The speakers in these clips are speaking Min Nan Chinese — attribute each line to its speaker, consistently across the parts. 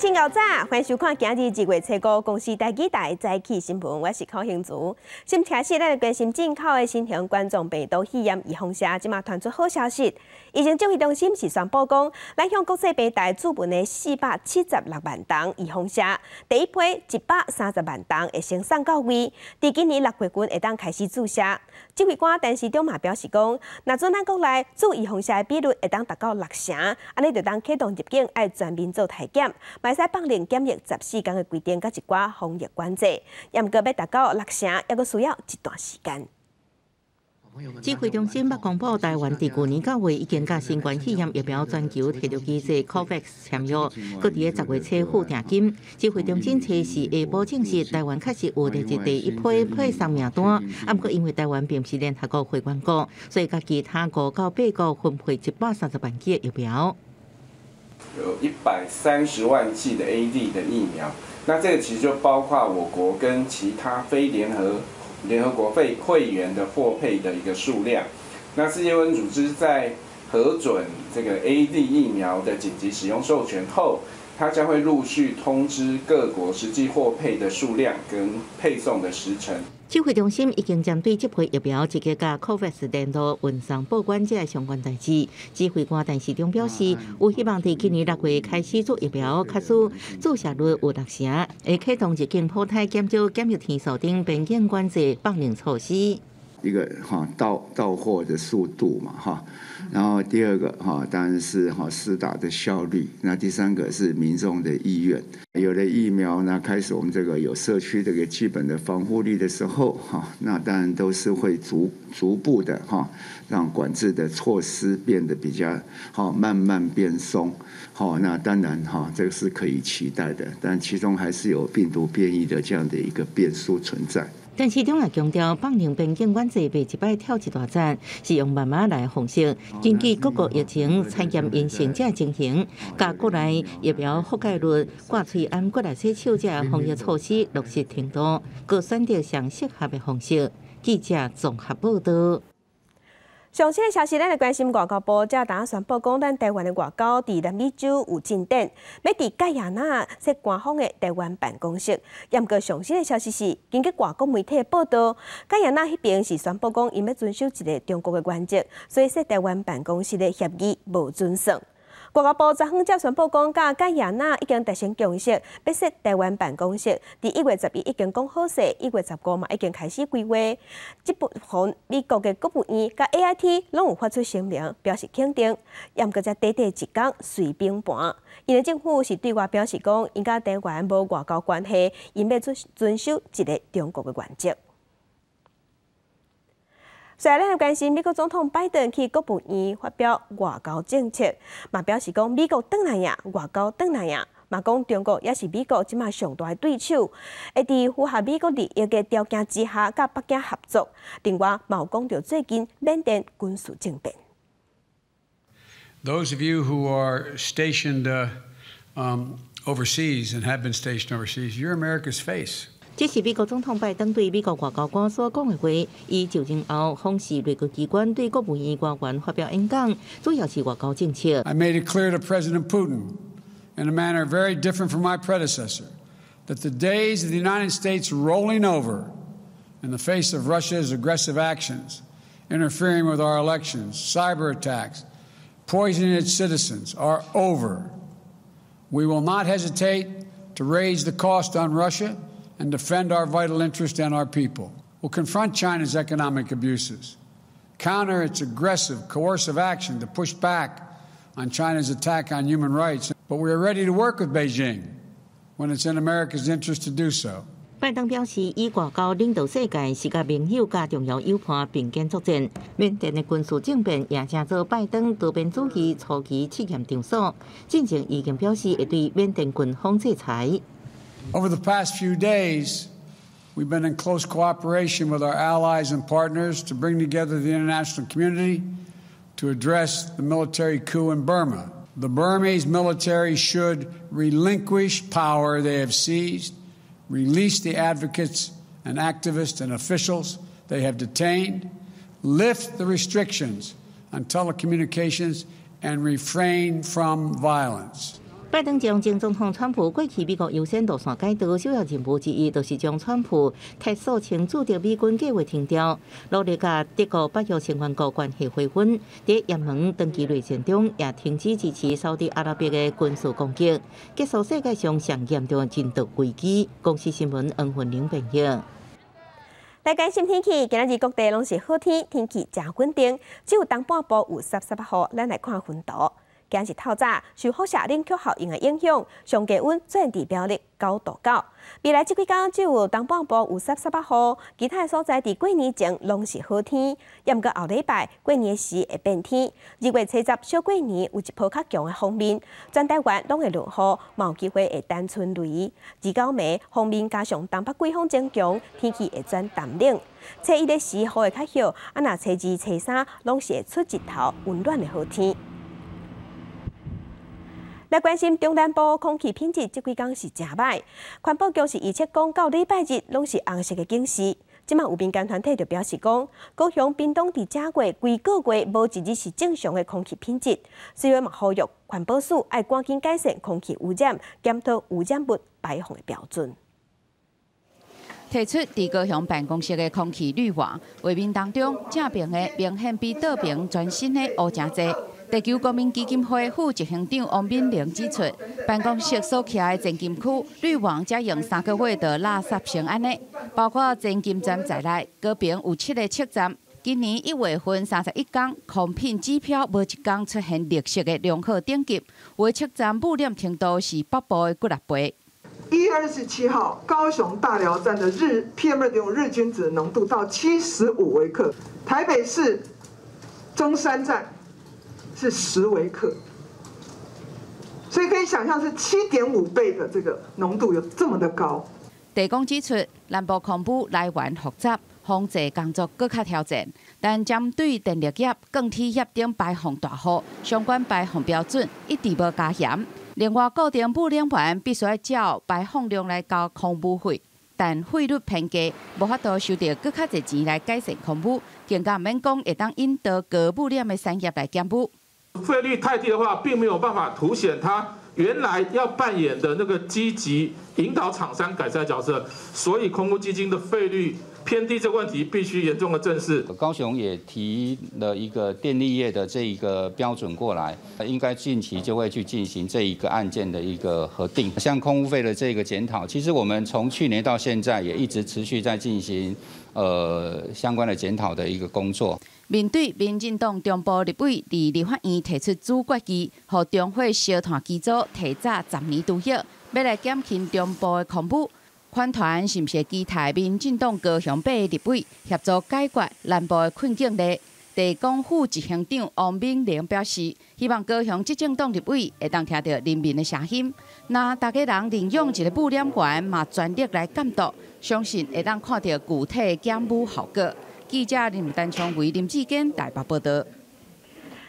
Speaker 1: 親牛早，歡迎收看今日2月初5公視台語台早起新聞，我是柯興竹。先開始，咱來關心進口的新型冠狀病毒肺炎預防射，這馬傳出好消息。疫情指揮中心是宣布講，咱向國際平台注文的476萬筒預防射，第一批130萬筒會先送到位，佇今年6月份會當開始注射。指揮官陳時中嘛表示講，若準咱國內注預防射的比率會當達到六成，按呢就當啟動入境愛全面做體檢，嘛會使放寬檢疫14天的規定，佮一寡防疫管制。毋過欲達到六成，猶閣需要一段時間。
Speaker 2: 指揮中心捌公布，台灣佇舊年9月已經佮新冠肺炎疫苗全球提著機制 COVAX 簽約，閣佇咧10月初付訂金。指揮中心初四下晡證實，台灣確實有列入第一批配送名單。啊，毋過因為台灣並毋是聯合國會員國，所以佮其他5到8國分配130萬劑的疫苗。
Speaker 3: 有130萬劑的 AZ 的疫苗，那這個其實就包括我國跟其他非聯合國會員的獲配的一個數量。那世界衛生組織在核准這個 AZ 疫苗的緊急使用授權後，它將會陸續通知各國實際獲配的數量跟配送的時程。
Speaker 2: 指揮中心已經針對這批疫苗積極佮 COVAX 聯絡運送報關這个相關代誌。指揮官陳時中表示，有希望佇今年6月開始注疫苗，假使注射率有六成，會啟動入境普體檢少檢疫天數等邊境管制放寬措施。
Speaker 4: 一個哈到貨的速度嘛哈，然後第二個哈當然是哈施打的效率，那第三個是民眾的意願。有了疫苗呢，開始我們這個有社區這個基本的防護力的時候哈，那當然都是會逐步的哈，讓管制的措施變得比較好，慢慢變鬆。好，那當然哈，這個是可以期待的，但其中還是有病毒變異的這樣的一個變數存在。
Speaker 2: 陳時中也強調，放寬邊境管制袂一擺跳一大站，是用慢慢來的方式。根據各國疫情、檢驗陰性這情形，佮國內疫苗覆蓋率、掛喙罨、國內洗手這防疫措施落實程度，閣選擇上適合的方式。記者綜合報道。
Speaker 1: 上新的消息，咱來關心外交部，這當宣布講，咱台灣的外交佇南美洲有進展，欲佇蓋亞那設官方的台灣辦公室。毋過上新的消息是，根據外國媒體的報道，蓋亞那彼邊是宣布講，𪜶欲遵守一個中國的原則，所以設台灣辦公室的協議無準算。外交部昨昏才宣布講，佮蓋亞那已經達成共識，欲設台灣辦公室。佇1月11已經講好勢，1月15嘛已經開始規劃。這部分美國的國務院佮 AIT 攏有發出聲明，表示肯定。毋過才短短一工隨崩盤，𪜶的政府是對外表示講，𪜶佮台灣無外交關係，𪜶欲遵守一個中國的原則。所以，咱來關心美國總統拜登去國務院發表外交政策，嘛表示講美國轉來呀，外交轉來呀，嘛講中國也是美國這馬上大的對手，會佇符合美國利益的條件之下，佮北京合作。另外，嘛有講著最近緬甸軍事政變。
Speaker 5: Those of you who are stationed overseas and have been stationed overseas, you're America's face.
Speaker 2: 這是美國總統拜登對美國外交官所講的話。伊就任後，訪視內閣機關對國務院官員發表演講，主要是外交政策。
Speaker 5: I made it clear to President Putin, in a manner very different from my predecessor, that the days of the United States rolling over in the face of Russia's aggressive actions, interfering with our elections, cyber attacks, poisoning its citizens, are over. We will not hesitate to raise the cost on Russia and defend our vital interest and our people. We'll confront China's economic abuses, counter its aggressive, coercive action to push back on China's attack on human rights. But we are ready to work with Beijing when it's in America's interest to do so.
Speaker 2: 拜登表示，以外交領導世界是佮盟友佮重要友伴並肩作戰。緬甸的軍事政變也成做拜登多邊主義初期試驗場所。進前已經表示會對緬甸軍方制裁。
Speaker 5: Over the past few days, we've been in close cooperation with our allies and partners to bring together the international community to address the military coup in Burma. The Burmese military should relinquish power they have seized, release the advocates and activists and officials they have detained, lift the restrictions on telecommunications, and refrain from violence.
Speaker 2: 拜登將前總統川普過去美國優先路線改道，首要任務之一，就是將川普提訴稱駐德美軍計劃停掉，努力佮德國北約成員國關係恢復。佇也門長期內戰中，也停止支持沙烏地阿拉伯的軍事攻擊，結束世界上上嚴重的人道危機。公視新聞黃雲玲編譯。
Speaker 1: 來關心天氣，今仔日各地攏是好天，天氣誠穩定，只有東半部有濕濕雨。咱來看雲圖。今日透早受輻射冷卻效應的影響，上低溫轉地表咧9度9。未來這幾工只有東半部有濕濕雨，其他的所在佇過年前攏是好天。毋過後禮拜過年時會變天。2月70小過年有一波較強的鋒面，全台灣攏會落雨，嘛有機會會單春雷。29暝鋒面加上東北季風增強，天氣會轉淡冷。初一的時雨會較少，啊若初二、初三攏是會出日頭溫暖的好天。來關心中南部空氣品質，這幾工是誠䆀。環保局是預測講，到禮拜日攏是紅色的警示。這馬有民間團體就表示講，高雄、屏東佇這月規個月無一日是正常的空氣品質，所以嘛呼籲環保署愛趕緊改善空氣污染，檢討污染物排放的標準。
Speaker 6: 提出佇高雄辦公室的空氣濾網畫面當中，正爿的明顯比倒爿全新的烏誠濟。地球公民基金會副執行長王敏玲指出，辦公室所徛的前金區濾網才用3個月就垃圾成按呢，包括前金站在內，高屏有7個測站。今年1月份31工，空品指標無一工出現綠色的良好等級，有的測站污染程度是北部的幾若倍。
Speaker 7: 1月27號，高雄大寮站的日 PM 2.5日均值濃度到75微克，台北市中山站是10微克，所以可以想象是7.5倍的這個濃度有這麼的高。
Speaker 6: 地公指出，南部空污來源複雜，防治工作閣較挑戰，但針對電力業、鋼鐵業等排放大戶，相關排放標準一直無加嚴。另外，固定污染源必須照排放量來交空污費，但費率偏低，無法度收著閣較濟錢來改善空污，更加毋免講會當引導高污染的產業來減污。
Speaker 8: 費率太低的話，並沒有辦法凸顯它原來要扮演的那個積極引導廠商改善角色，所以空污基金的費率偏低這個問題必須嚴重的正視。
Speaker 9: 高雄也提了一個電力業的這一個標準過來，應該近期就會去進行這一個案件的一個核定。像空污費的這個檢討，其實我們從去年到現在也一直持續在進行相關的檢討的一個工作。
Speaker 6: 面對民進黨中部立委佇立法院提出擬決議，予中火燒炭機組提早10年除役，欲來減輕中部的空污。環團是毋是期待民進黨高雄八个立委協助解決南部的困境呢？地公副執行長王敏玲表示，希望高雄執政黨立委會當聽著人民的聲音。若逐家人認養一个污染源，嘛全力來監督，相信會當看著具體的減污效果。記者林丹昌偉、林志堅台北報導。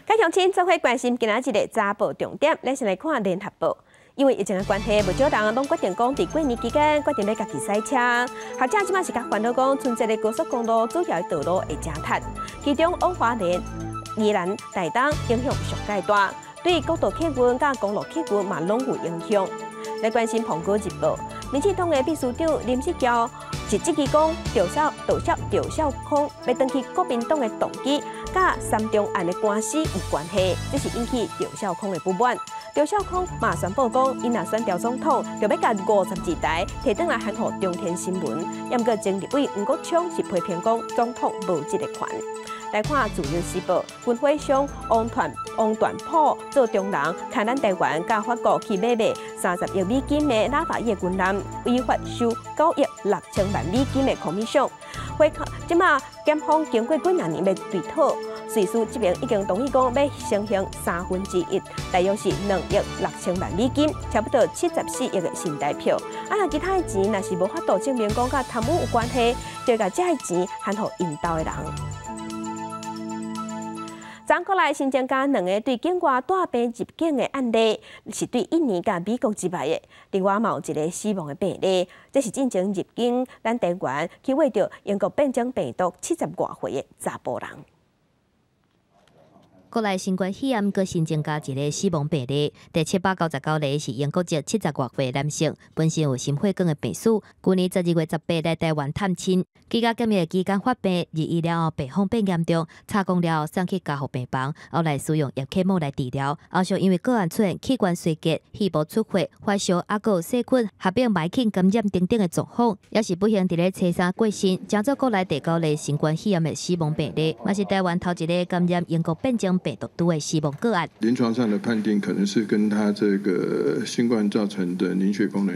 Speaker 1: 各鄉親做伙關心今仔日的早報重點，咱先來看聯合報。因為疫情的關係，不少人攏決定講，佇過年期間決定欲家己駛車。學者這馬是較煩惱講，春節的高速公路主要的道路會誠塞，其中往花蓮、宜蘭、台東影響上蓋大，對國道客運佮公路客運嘛攏有影響。來關心《蘋果日報》，民進黨的秘書長林世嬌是質疑講，趙少康欲轉去國民黨的動機，佮三中案的官司有關係，這是引起趙少康的不滿。趙少康嘛宣布講，伊若選著總統，就欲共52台提轉來還予中天新聞。毋過前立委黃國昌是批評講，總統無這个權。來看《自由時報》，軍火商王傳普做中人，牽咱台灣佮法國去買賣30億美金的拉法葉軍艦，違法收9億6千萬美金的 commission。回這馬檢方經過幾若年欲追討，瑞士這邊已經同意講欲承認1/3，大約是2億6千萬美金，差不多74億的新台票。啊，若其他的錢若是無法度證明講佮貪污有關係，就共這个錢還予𪜶兜的人。昨過來新增加兩个對境外帶病入境的案例，是對印尼佮美國之外的。另外嘛有一个死亡的病例，這是進前入境咱台灣去穢著英國變種病毒70外歲的查埔人。
Speaker 10: 國內新冠肺炎閣新增加一个死亡病例，第799例是英國籍70外歲男性，本身有心血管的病史，舊年12月18來台灣探親，居家檢疫期間發病，入院了後病況變嚴重，插管了後送去加護病房，後來使用葉克膜來治療，後續因為個案出現器官衰竭、肺部出血、發燒，抑閣有細菌合併霾菌感染等等的狀況，也是不幸佇咧初三過身，成做國內第九例新冠肺炎的死亡病例，嘛是台灣頭一个感染英國變種病毒株的死亡個案。
Speaker 11: 臨床上的判定可能是跟他這個新冠造成的凝血功能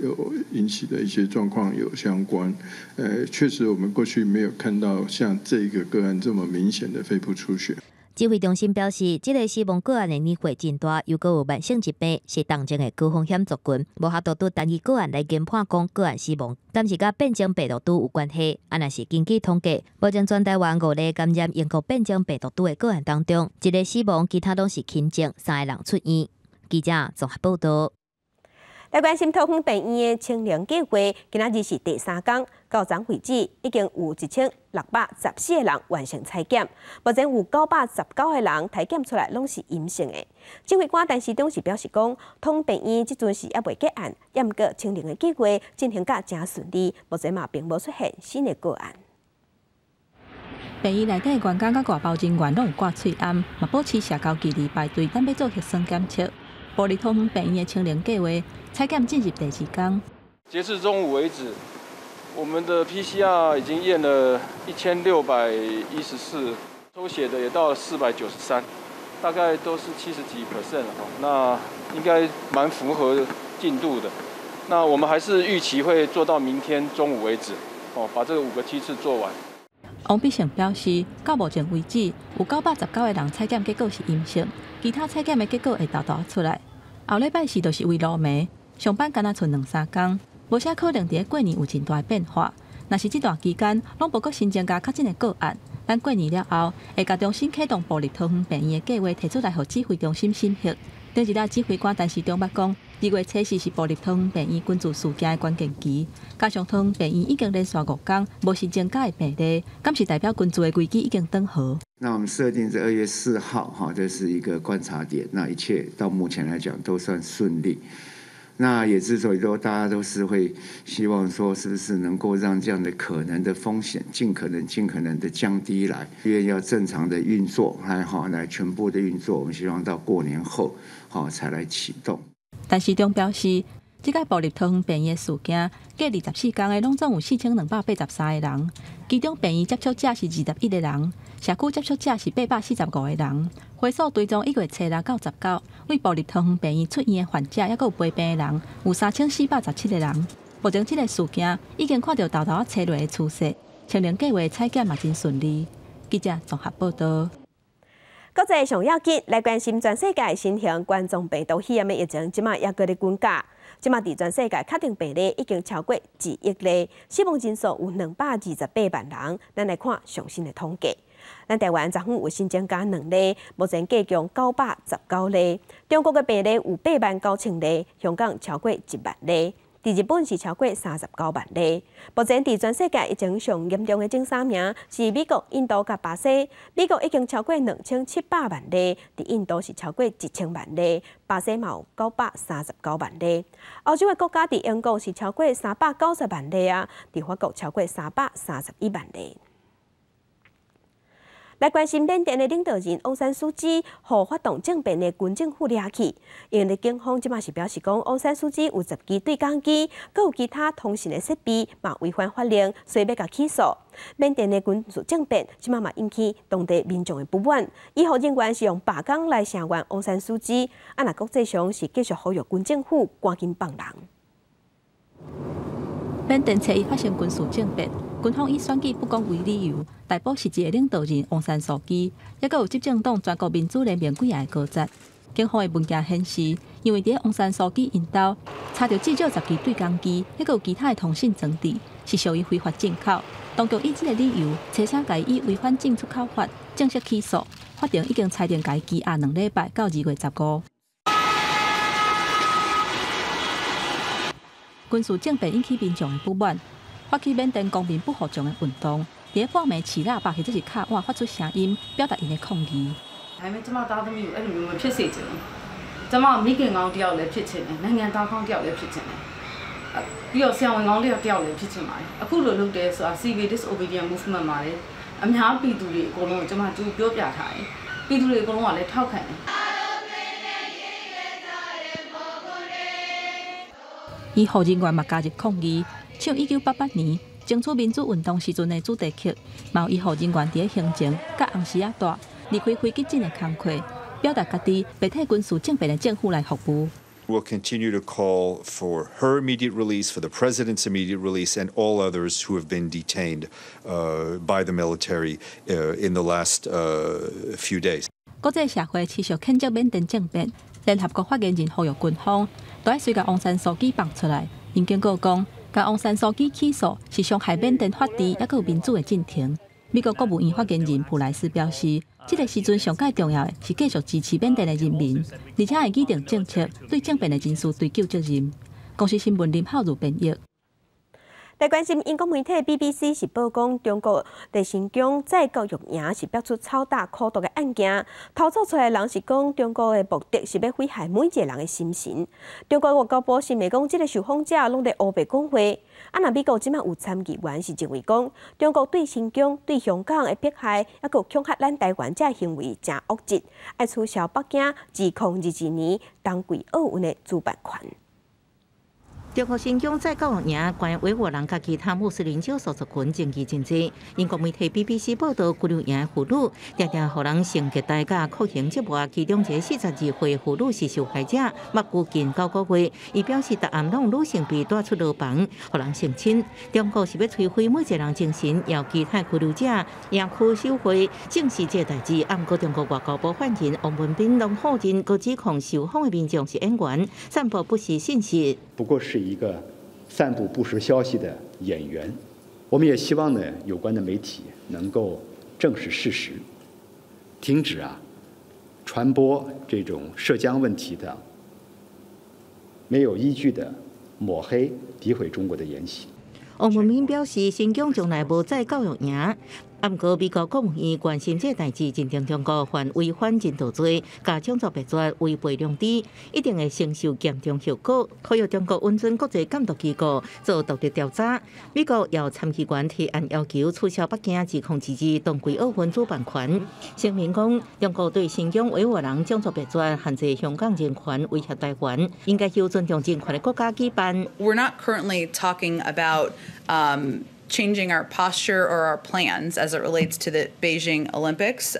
Speaker 11: 有引起的一些狀況有相關。確實我們過去沒有看到像這個個案這麼明顯的肺部出血。
Speaker 10: 指揮中心表示，這个死亡個案的年歲真大，又閣有慢性疾病，是重症的高風險族群，無法度對單一個案來研判講個案死亡，敢是佮變種病毒株有關係。啊，若是根據統計，目前全台灣5例感染英國變種病毒株的個案當中，一个死亡，其他攏是輕症，3个人出院。記者綜合報道。
Speaker 1: 來關心桃園病院的清零計劃，今仔日是第三工，到昨為止已經有1614個人完成採檢，目前有919個人採檢出來攏是陰性的。指揮官陳時中是表示講，桃園病院這陣是猶未結案，毋過清零的計劃進行甲誠順利，目前嘛並無出現新的個案。
Speaker 12: 病院內底員工佮外包人員攏有掛喙罨，嘛保持社交距離排隊等欲做核酸檢測。埔里桃園病院的清零計劃採檢進入第二工。
Speaker 13: 截至中午為止，我們的 PCR 已經驗了1614，抽血的也到了493，大概都是70幾 percent 了。那應該蠻符合進度的。那我們還是預期會做到明天中午為止，哦，把這個5個梯次做完。
Speaker 12: 王必勝表示，到目前為止，有919個人採檢結果是陰性，其他採檢的結果會沓沓出來。後禮拜四就是圍爐暝，上班干焦賰兩三工，無啥可能佇咧過年有真大的變化。若是這段期間攏無閣新增加確診的個案，咱過年了後會共重新啟動步入桃園病院的計劃，提出來予指揮中心審核。頂一日指揮官陳時中捌講，2月初四是步入桃園病院根治事件的關鍵期，加上桃園病院已經連續5工無新增加的病例，敢是代表根治的危機已經轉好？
Speaker 4: 那我們設定在2月4號，哈，這是一個觀察點。那一切到目前來講都算順利。那也之所以說大家都是會希望說，是不是能夠讓這樣的可能的風險盡可能的降低來，醫院要正常的運作，還好來全部的運作。我們希望到過年後，好才來啟動。
Speaker 12: 陳時中表示，這個步入桃園病院的事件，過24工的攏總有4283個人，其中病院接觸者是21個人，社區接觸者是845個人。回溯追蹤1月初6到19，為步入桃園病院出院的患者，抑閣有陪病的人，有3417個人。目前這個事件已經看著沓沓仔衰落的趨勢，清零計劃採檢嘛真順利。記者綜合報道。
Speaker 1: 國際上要緊來關心全世界新型冠狀病毒肺炎的疫情，這馬猶閣咧滾價。這馬佇全世界確定病例已經超過1億例，死亡人數有228萬人。咱來看上新的統計，咱台灣昨昏有新增加2例，目前計共919例。中國的病例有89000例，香港超過1萬例。佇日本是超過39萬例。目前佇全世界疫情上嚴重的前3名是美國、印度佮巴西。美國已經超過2700萬例，佇印度是超過1000萬例，巴西嘛有939萬例。歐洲的國家佇英國是超過390萬例啊，佇法國超過331萬例。來關心緬甸的領導人翁山蘇姬，予發動政變的軍政府掠去。因為警方這馬是表示講，翁山蘇姬有10支對講機，閣有其他通訊的設備，嘛違反法令，所以欲共起訴。緬甸的軍事政變，這馬嘛引起當地民眾的不滿。醫護人員是用罷工來聲援翁山蘇姬，啊，若國際上是繼續呼籲軍政府趕緊放人。
Speaker 12: 緬甸初一發生軍事政變。軍方以選舉不公為理由，逮捕實質的領導人翁山蘇姬，抑閣有執政黨全國民主聯盟幾个高層。警方的文件顯示，因為佇翁山蘇姬𪜶兜查著至少10支對講機，抑閣有其他的通訊裝置，是屬於非法進口。當局以這个理由，初三共伊以違反進出口法正式起訴。法庭已經裁定共伊羈押2禮拜到2月15。軍事政變引起民眾的不滿。發起緬甸公民不服從的運動，佇咧半暝持喇叭或者是敲碗發出聲音，表達𪜶的抗議。
Speaker 14: ဒါပေမဲ့ကျမသားသမီးကိုအဲ့လိုမျိုးမဖြစ်စေချင်ဘူးကျမမိခင်ကောင်းတယောက်လည်းဖြစ်ချင်တယ်နိုင်ငံသားကောင်းတယောက်လည်းဖြစ်ချင်တယ်ပြီးတော့ဆရာဝန်ကောင်းတယောက်တယောက်လည်းဖြစ်ချင်ပါတယ်အခုလိုလုပ်တယ်ဆိုတာ civil disobedience movement မှာလေအများပြည်သူတွေအကုန်လုံးကိုကျမကြိုပြောပြထားတယ်ပြည်သူတွေအကုန်လုံးကလည်းထောက်ခံတယ်
Speaker 12: 醫護人員嘛加入抗議，唱1988年爭取民主運動時陣的主題曲，嘛有醫護人員佇咧行前佮紅絲仔帶離開飛機進的工課，表達家己袂替軍事政變的政府來服務。
Speaker 15: We'll continue to call for her immediate release, for the president's immediate release, and all others who have been detained by the military in the last few days.
Speaker 12: 國際社會持續譴責緬甸政變，聯合國發言人呼籲軍方都愛隨共翁山蘇姬放出來。𪜶警告講，共翁山蘇姬起訴是傷害緬甸法治抑閣有民主的進程。美國國務院發言人普萊斯表示，這個時陣上蓋重要的是繼續支持緬甸的人民，而且會擬定政策對政變的人士追究責任。公視新聞林浩如編譯。
Speaker 1: 來關心英國媒體 BBC 是報講，中國佇新疆再教育營是爆出超大苦毒的案件，逃走出來的人是講中國的目的是欲毀害每一個人的心神。中國外交部是罵講，這个受訪者攏佇烏白講話。啊，若美國這馬有參議員是認為講，中國對新疆、對香港的迫害，抑閣恐嚇咱台灣這行為誠惡質，愛取消北京2022年冬季奧運的主辦權。
Speaker 2: 中國新疆再教育營關維吾爾人佮其他穆斯林少數族群爭議真濟。英國媒體 BBC 報道，拘留營婦女定定予人性虐待佮酷刑折磨，其中一个42歲婦女是受害者，目睭近9個月。伊表示，逐暗攏女性被帶出牢房，予人性侵。中國是欲摧毀每一個人精神，要其他拘留者營區守會證實這个代誌。毋過中國外交部發言人汪文斌攏否認，閣指控受訪的民眾是演員，散布不實信息。
Speaker 16: 不過是一個散布不實消息的演員，我們也希望呢，有關的媒體能夠正視事實，停止傳播這種涉疆問題的沒有依據的抹黑、詆毀中國的言行。
Speaker 2: 汪文斌表示，新疆從來無再教育營。毋過美國國務院關心這代誌，認定中國犯違反人道罪，佮種族滅絕、違背良知，一定會承受嚴重後果。呼籲中國允准國際監督機構做獨立調查。美國有參議員提案要求取消北京2022冬季奧運主辦權。聲明講，中國對新疆維吾爾人種族滅絕、限制香港人權、威脅台灣，應該由尊重人權的國家舉辦。
Speaker 17: We're not currently talking about changing our posture or our plans as it relates to the Beijing Olympics.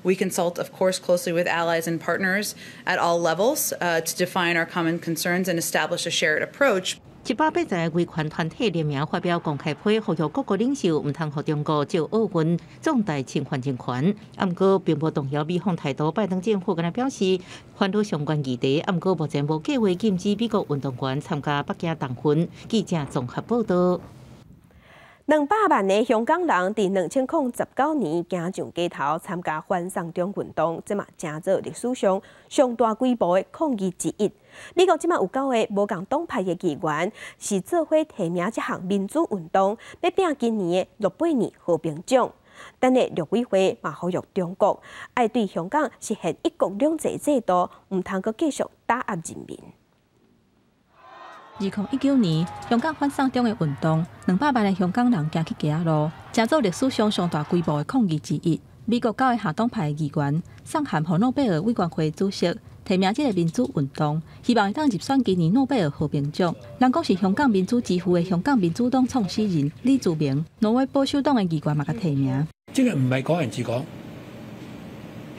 Speaker 17: We consult, of course, closely with allies and partners at all levels to define our common concerns and establish a shared approach.
Speaker 2: 180個維權團體聯名發表公開批，呼籲各國領袖毋通予中國藉奧運壯大侵犯人權。毋過並無動搖美方態度，拜登政府敢若表示煩惱相關議題，毋過目前無計劃禁止美國運動員參加北京冬運。記者綜合報道。
Speaker 1: 200萬个香港人佇2019年行上街頭參加反送中運動，這嘛成做歷史上上大規模的抗議之一。美國這馬有九个無仝黨派的議員是做伙提名這項民主運動，欲拼今年的諾貝爾和平獎。等下陸委會嘛呼籲中國愛對香港實現一國兩制制度，毋通閣繼續打壓人民。
Speaker 12: 2019年，香港反送中的運動，200萬个香港人行去街仔路，成做歷史上上大規模的抗議之一。美國九个跨黨派的議員送函予諾貝爾委員會主席，提名這个民主運動，希望會當入選今年諾貝爾和平獎。人講是香港民主之父的香港民主黨創始人李柱銘，挪威保守黨的議員嘛共提名。
Speaker 18: 這個唔係港人治港，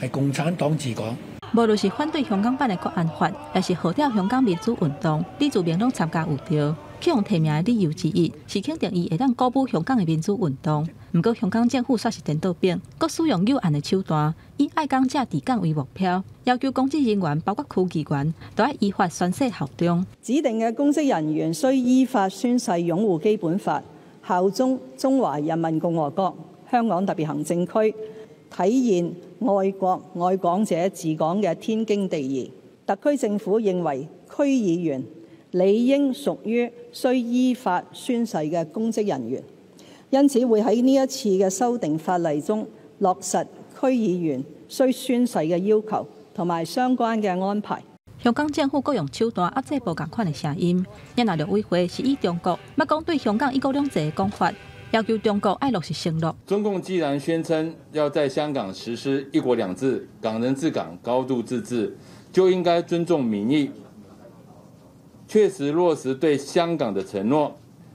Speaker 18: 係共產黨治港。
Speaker 12: 無論是反對香港版的國安法，抑是號召香港民主運動，李柱銘攏參加有著。去予提名的理由之一，是肯定伊會當鼓舞香港的民主運動。毋過香港政府煞是顛倒反，閣使用有限的手段，以愛港者治港為目標，要求公職人員，包括區議員，都愛依法宣誓效忠。
Speaker 19: 指定嘅公職人員須依法宣誓擁護基本法，效忠中華人民共和國香港特別行政區，體現愛國愛港者治港嘅天經地義。特區政府認為區議員理應屬於須依法宣誓嘅公職人員，因此會喺呢一次嘅修訂法例中落實區議員須宣誓嘅要求同埋相關嘅安排。
Speaker 12: 香港政府閣用手段壓制無仝款的聲音。咱若陸委會是以中國捌講對香港一國兩制的講法，要求中國愛落實承諾。
Speaker 20: 中共既然宣稱要在香港實施一國兩制、港人治港、高度自治，就應該尊重民意，確實落實對香港的承諾，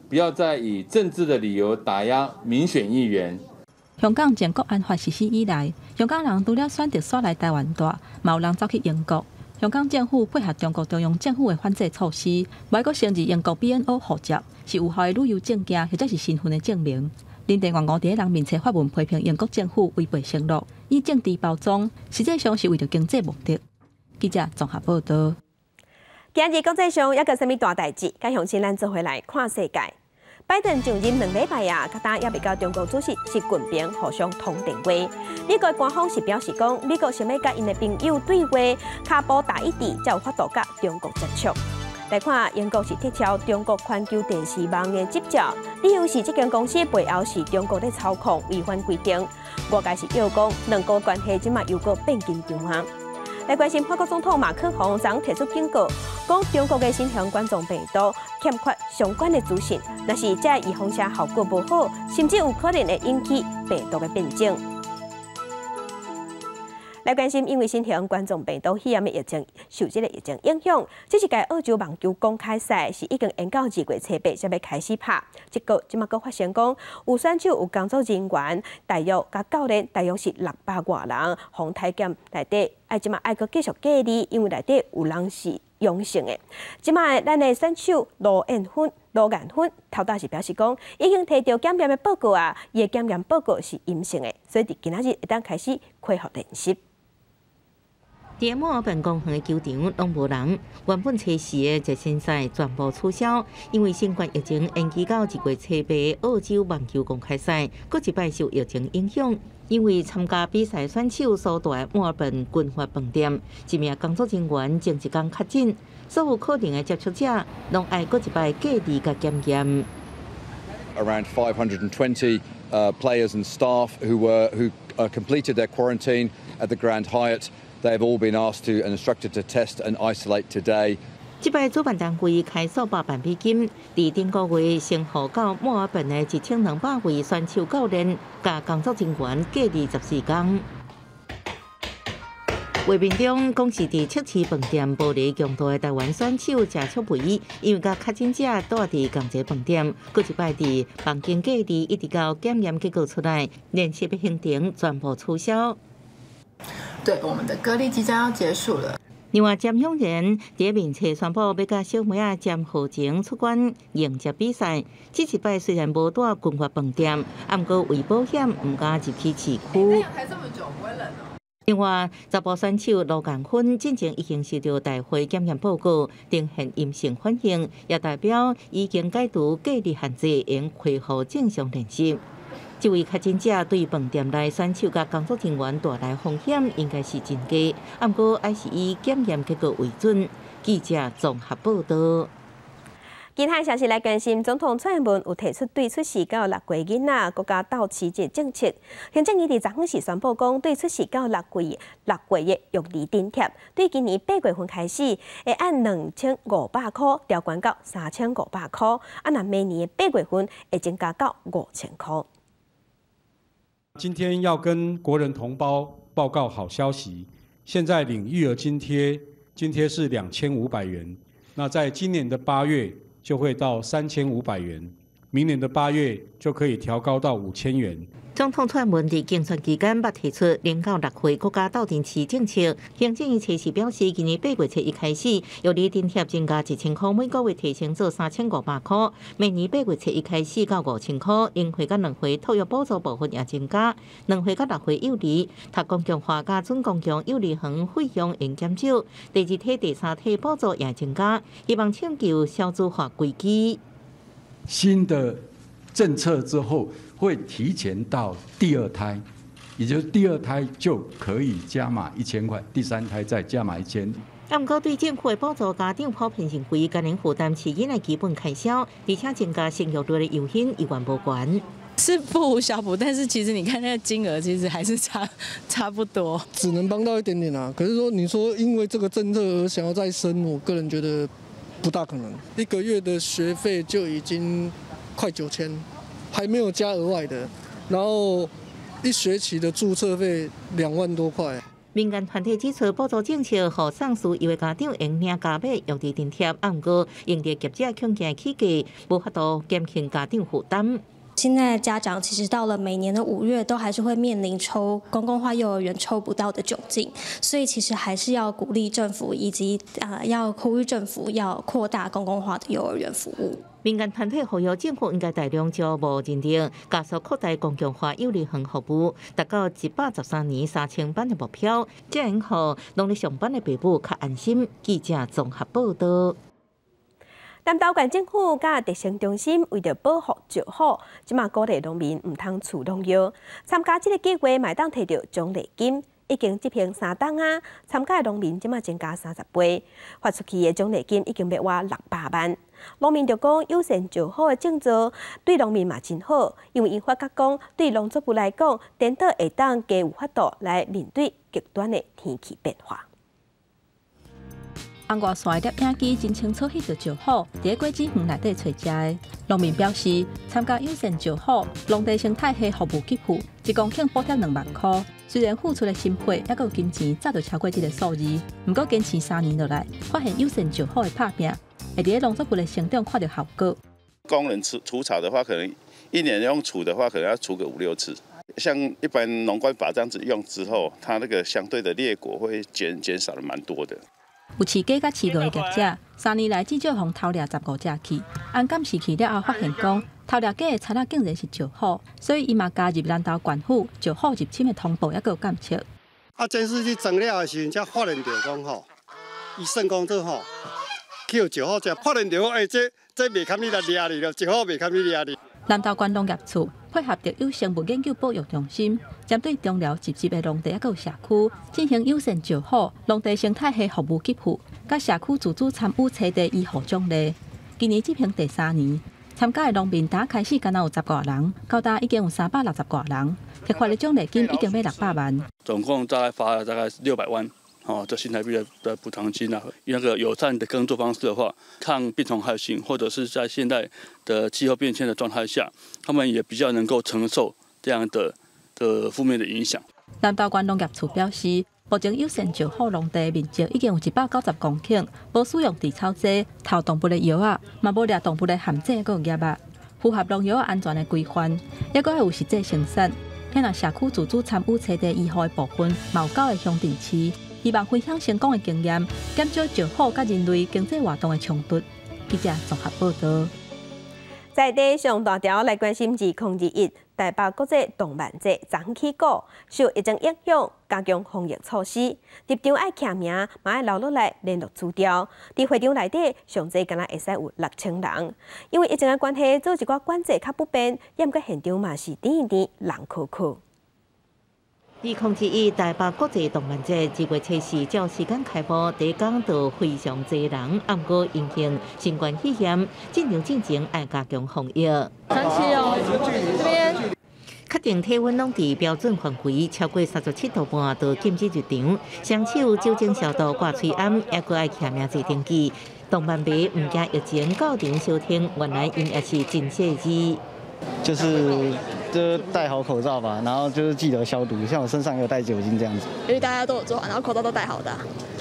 Speaker 20: 不要再以政治的理由打壓民選議員。
Speaker 12: 香港前國安法實施以來，香港人除了選擇徙來台灣蹛，嘛有人走去英國。香港政府配合中國中央政府的反制措施，無愛閣承認英國 BNO 護照是有效的旅遊證件或者是身份的證明。林鄭月娥佇人面冊發文批評英國政府違背承諾，以政治包裝，實際上是為著經濟目的。記者綜合報導。
Speaker 1: 今日國際上猶閣啥物大代誌？佮鄉親咱做伙來看世界。拜登上任2禮拜啊，佮今猶未佮中國主席習近平互相通電話。美國官方是表示講，美國想欲佮𪜶的朋友對話，跤步踏一致，才有法度佮中國接觸。來看英國是撤銷中國環球電視網的執照，理由是這間公司背後是中國咧操控，違反規定。外界是臆講，兩國關係這馬又閣變緊張啊。來關心法國總統馬克宏昨提出警告，講中國的新型冠狀病毒欠缺相關的資訊，若是這預防射效果無好，甚至有可能會引起病毒的變種。來關心，因為新型冠狀病毒肺炎的疫情受這个疫情影響，這一屆澳洲網球公開賽是已經延到2月初8才欲開始拍。結果這馬閣發生講，有選手有工作人員，大約佮教練大約是600外人，予篩檢內底愛這馬愛閣繼續隔離，因為內底有人是陽性的。這馬咱的選手盧彥芬頭拄是表示講，已經提著檢驗的報告啊，伊的檢驗報告是陰性的，所以佇今仔日會當開始恢復練習。
Speaker 2: 佇墨爾本公園的球場攏無人，原本初四的熱身賽全部取消，因為新冠疫情延期到2月初8澳洲網球公開賽，閣一擺受疫情影響。因為參加比賽選手所蹛墨爾本軍發飯店，一名工作人員前一工確診，所有可能的接觸者攏愛閣一擺隔離佮檢驗。
Speaker 21: Around 520 players and staff who completed their quarantine at the Grand Hyatt. They have all been asked to and instructed to test and isolate today.
Speaker 2: 這擺主辦單位開數百萬美金，佇頂個月先予到墨爾本的1200位選手教練佮工作人員隔離14天。畫面中講是佇測試飯店玻璃強度的台灣選手謝淑薇，因為佮確診者蹛佇仝一個飯店，閣一擺佇房間隔離，一直到檢驗結果出來，練習的行程全部取消。
Speaker 22: 對，我們的隔離即將要結束了。
Speaker 2: 另外，詹詠然佇面冊宣布欲佮小妹仔詹皓晴出關迎接比賽。這一擺雖然無蹛軍發飯店，毋過為保險，毋敢入去市區。另外，查埔選手盧彥芬進前已經收到大會檢驗報告，呈現陰性反應，也代表已經解除隔離限制，應恢復正常練習。這位確診者對飯店內選手佮工作人員帶來風險，應該是真低，毋過還是以檢驗結果為準。記者綜合報導。
Speaker 1: 其他消息來關心，總統蔡英文有提出對出世到6歲囡仔國家鬥飼這政策。行政院佇昨昏時宣布講，對出世到6歲的育兒津貼，對今年8月份開始，會按2500箍調懸到3500箍，啊，若明年的8月份會增加到5000箍。
Speaker 23: 今天要跟國人同胞報告好消息，現在領育兒津貼，津貼是2500元，那在今年的八月就會到3500元，明年的八月就可以調高到5000元。
Speaker 2: 總統蔡英文佇競選期間，捌提出0到6歲國家鬥陣飼政策。行政院初時表示，今年8月初一開始，育兒津貼增加1000塊，每個月提升做3500塊。明年8月初一開始到5000塊，0歲到2歲托育補助部分也增加。2歲到6歲幼兒讀公共化佮準公共幼兒園費用會減少。第二梯、第三梯補助也增加，希望拯救少子化危機。
Speaker 24: 新的政策之後，會提前到第二胎，也就是第二胎就可以加碼1000塊，第三胎再加碼1000。
Speaker 2: 啊，毋過對政府的補助，家長普遍認為，家庭負擔飼囡仔基本開銷，而且增加生育率的誘因猶原無懸。
Speaker 3: 是不無小補，但是其實你看那個金額，其實還是差不多。
Speaker 5: 只能幫到一點點啊。可是說，你說因為這個政策而想要再生，我個人覺得不大可能。一個月的學費就已經快9000，還沒有加額外的，然後一學期的註冊費2萬多塊。
Speaker 2: 民間團體指出，補助政策予送書幼的家長會領加碼育兒津貼，啊，毋過用佇業者強健起價，無法度減輕家長負擔。
Speaker 7: 現在家長其實到了每年的5月，都還是會面臨抽公共化幼兒園抽不到的窘境，所以其實還是要鼓勵政府以及要呼籲政府要擴大公共化的幼兒園服務。
Speaker 2: 民間團體呼籲政府應該大量招募認證，加速擴大公共化幼兒園服務，達到113年3000班的目標，這樣予攏咧上班的爸母較安心。記者綜合報道。
Speaker 1: 南投縣政府佮特生中心為著保護石虎，這馬鼓勵農民毋通除農藥。參加這個計劃，嘛會當提著獎勵金，已經執行3冬啊！參加的農民這馬增加30倍，發出去的獎勵金已經欲倚600萬。農民就講，友善石虎的政策對農民嘛真好，因為𪜶發覺講，對農作物來講，顛倒會當加有法度來面對極端的天氣變化。
Speaker 12: 紅外線攝影機真清楚翕著石虎，佇咧果子園內底揣食的。農民表示，參加友善石虎農地生態系服務給付，1公頃補貼2萬箍。雖然付出的心血，猶閣有金錢，早就超過這個數字。毋過堅持3年落來，發現友善石虎的拍拚，會佇咧農作物的成長看著效果。
Speaker 8: 工人除除草的話，可能一年用除的話，可能要除個五六次。像一般農管法這樣子用之後，它那個相對的裂果會減少了蠻多的。
Speaker 12: 有飼雞佮飼鵝的業者，3年來至少予偷掠15隻去。按監視器了後，發現講偷掠雞的賊仔竟然是石虎，所以伊嘛加入南投縣府石虎入侵的通報，猶閣有監測。
Speaker 25: 啊，監視器裝了的時陣，才發現著講吼，伊算講做吼，去予石虎食，發現著講，欸，這袂堪你來掠你了，石虎袂堪你掠你。
Speaker 12: 南投縣農業處配合特有生物研究保育中心，針對中寮集集的農地猶閣有社區進行友善石虎農地生態系服務給付，佮社區自主參與冊地醫護獎勵。今年執行第三年，參加的農民打開始敢若有十外人，到今已經有360外人，提發的獎勵金已經欲600萬。
Speaker 26: 總共大概發了大概600萬，哦，這新台幣的補償金啊，那個友善的耕作方式的話，抗病蟲害性，或者是在現在的氣候變遷的狀態下，他們也比較能夠承受這樣的負面的影響。
Speaker 12: 南投縣農業處表示，目前友善石虎農地面積已經有190公頃，無使用除草劑、投動物的藥仔，嘛無掠動物的陷阱閣有醃仔，符合農藥安全的規範，猶閣有實際生產。遐若社區自主參與冊地醫護的部分，嘛有九個鄉鎮市。希望分享成功的經驗，減少石虎佮人類經濟活動的衝突。記者綜合報導。
Speaker 1: 在地上大條來關心2021台北國際動漫節昨昏起鼓，受疫情影響，加強防疫措施，入場愛簽名，嘛愛留落來聯絡資料。佇會場內底，上濟敢若會使有6000人。因為疫情的關係，做一寡管制較不便，毋過現場嘛是甜甜人可可。
Speaker 2: 2021台北國際動漫節2月7日照時間開幕，第一工就非常濟人，毋過因應新冠肺炎，進場進前愛加強防疫。
Speaker 22: 神奇哦，這邊。
Speaker 2: 確定體溫攏佇標準範圍，超過37.5度就禁止入場。雙手酒精消毒、掛喙罨，猶閣愛簽名做登記。動漫迷毋驚疫情到場收聽，原來𪜶也是真細緻。
Speaker 27: 就是戴好口罩吧，然後就是記得消毒，像我身上有帶酒精這樣子。
Speaker 22: 因為大家都有做好，然後口罩都戴好的，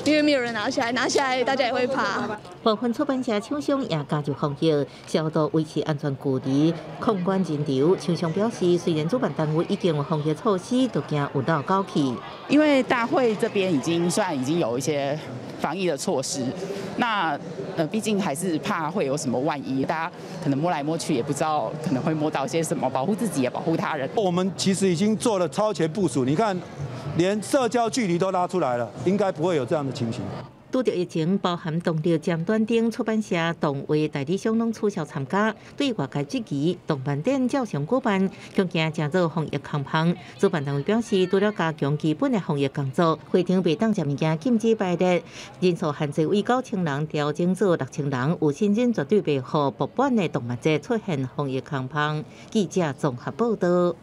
Speaker 22: 因為沒有人拿下來，拿下來大家也會怕。
Speaker 2: 部分出版社廠商也加入防疫消毒，維持安全距離，控管人流。廠商表示，雖然主辦單位已經有防疫措施，都驚有漏狗去。
Speaker 28: 因為大會這邊已經算已經有一些防疫的措施，那畢竟還是怕會有什麼萬一，大家可能摸來摸去也不知道可能會摸到些什麼，保護自己也保護他人。
Speaker 29: 我們其實已經做了超前部署，你看，連社交距離都拉出來了，應該不會有這樣的情形。
Speaker 2: 拄著疫情，包含動力尖端頂出版社、動畫代理商攏取消參加。對外界質疑，動漫展照常舉辦，恐驚成做防疫空棚。主辦單位表示，除了加強基本的防疫工作，會場袂當食物件禁止擺列，人數限制為9000人調整做6000人，有信心絕對袂予爆滿的動漫節出現防疫空棚。記者綜合報道。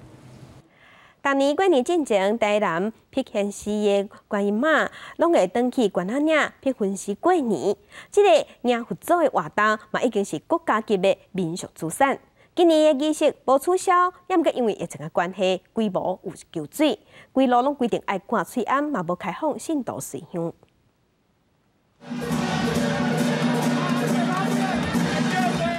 Speaker 1: 逐年過年進前，台南筆仙寺的觀音媽攏會轉去關仔嶺碧雲寺過年。這個迎佛祖的活動嘛，已經是國家級的民俗資產。今年的儀式無取消，猶毋過因為疫情的關係，規模有縮水，規路攏規定愛掛喙罨，嘛無開放信徒隨香。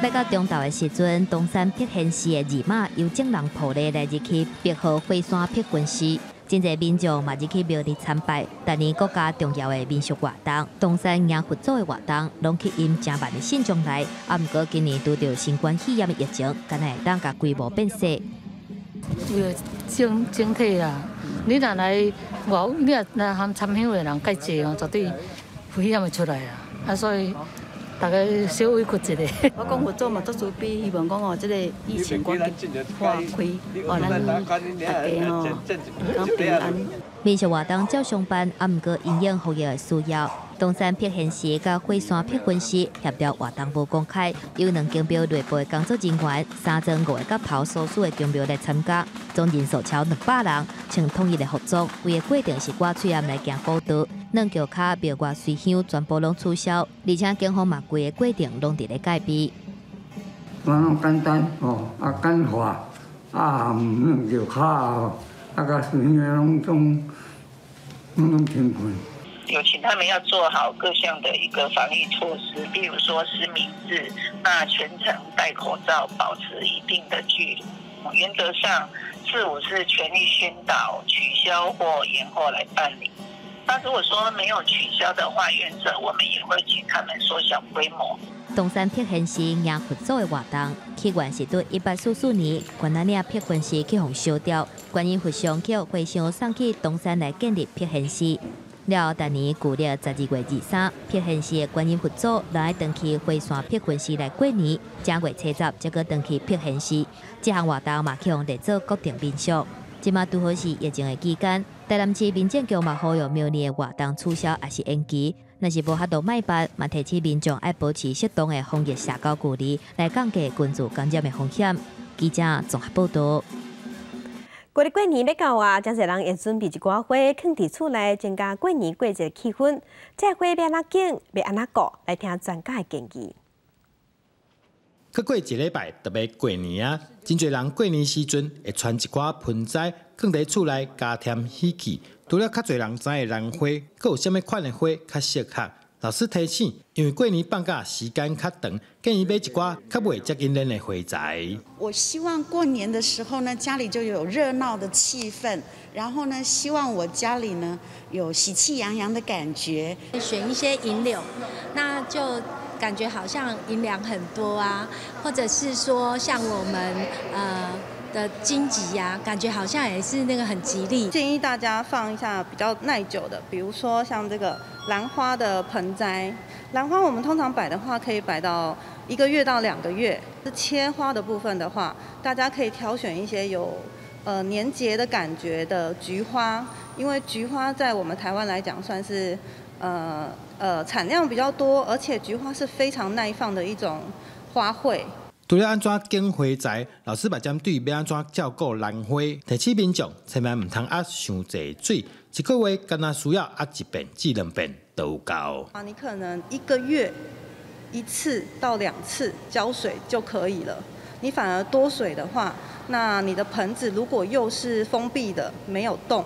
Speaker 4: 欲到中晝的時陣，東山碧賢寺的二媽由眾人破例來入去白河火山碧雲寺，真濟民眾嘛入去廟裡參拜。逐年國家重要的民俗活動，東山迎佛祖的活動，攏吸引成萬的信眾來。啊，毋過今年拄著新冠肺炎的疫情，敢若會當共規模變細。
Speaker 6: 為整整體啦，你若來外，你若來含參香的人較濟哦，絕對危險會出來啊！啊，所以。大家小委屈一下。
Speaker 9: 我講佛祖嘛足慈悲，希望講哦，這個疫情趕緊化開，哦，咱大家吼講平安。
Speaker 4: 民俗活動照常辦，啊，毋過因應防疫的需要，東山碧賢寺佮火山碧雲寺協調活動無公開，有兩間廟內部的工作人員、三莊五个角頭所屬的宮廟來參加，總人數超200人，穿統一的服裝，規个過程是掛喙罨來行古道。軟轎跤廟外隨香全部攏取消，而且警方嘛規个過程攏佇咧戒備。
Speaker 10: 我攏簡單哦，啊簡化，啊軟轎跤啊，佮隨香攏總攏停困。
Speaker 11: 有請他們要做好各項的一個防疫措施，比如說實名制，那全程戴口罩，保持一定的距離。原則上，市府是全力宣導取消或延後來辦理。那如果說沒有取消的話，原則我們也會請他們縮小規模。
Speaker 4: 東山碧賢寺迎佛祖的活動，起源是佇1844年，關仔嶺碧雲寺去予燒掉，觀音佛像去予和尚送去東山來建立碧賢寺。了後，逐年舊曆12月23，碧賢寺的觀音佛祖來愛轉去火山碧雲寺來過年，正月初十才閣轉去碧賢寺。這項活動嘛，去予列做國定民俗。這馬拄好是疫情的期間，台南市民政局嘛呼籲廟裡的活動取消抑是延期，若是無法度莫辦，嘛提醒民眾愛保持適當的防疫社交距離，來降低群聚感染的風險。記者綜合報導。
Speaker 1: 過咧過年欲到啊，誠濟人會準備一寡花，囥佇厝內，增加過年過節氣氛。這花欲按怎揀，欲按怎顧，來聽專家的建議。
Speaker 13: 閣過一禮拜就欲過年啊！真濟人過年時陣會攢一寡盆栽，囥佇厝內加添喜氣。除了較濟人知的蘭花，閣有啥物款的花較適合？老師提醒，因為過年放假時間較長，建議買一寡較袂遮緊輪的花材。
Speaker 14: 我希望過年的時候呢，家裡就有熱鬧的氣氛，然後呢，希望我家裡呢有喜氣洋洋的感覺。
Speaker 15: 選一些銀柳，那就感覺好像銀兩很多啊，或者是說像我們的荊棘呀，感覺好像也是那個很吉利。
Speaker 16: 建議大家放一下比較耐久的，比如說像這個蘭花的盆栽。蘭花我們通常擺的話，可以擺到1個月到2個月。切花的部分的話，大家可以挑選一些有年節的感覺的菊花，因為菊花在我們台灣來講算是產量比較多，而且菊花是非常耐放的一種花卉。
Speaker 13: 除了按怎揀花材，老師嘛針對欲按怎照顧蘭花，提醒民眾千萬毋通壓傷濟水，一個月敢若需要壓1遍至2遍就有夠。
Speaker 16: 啊，你可能1個月1次到2次澆水就可以了。你反而多水的話，那你的盆子如果又是封閉的，沒有洞，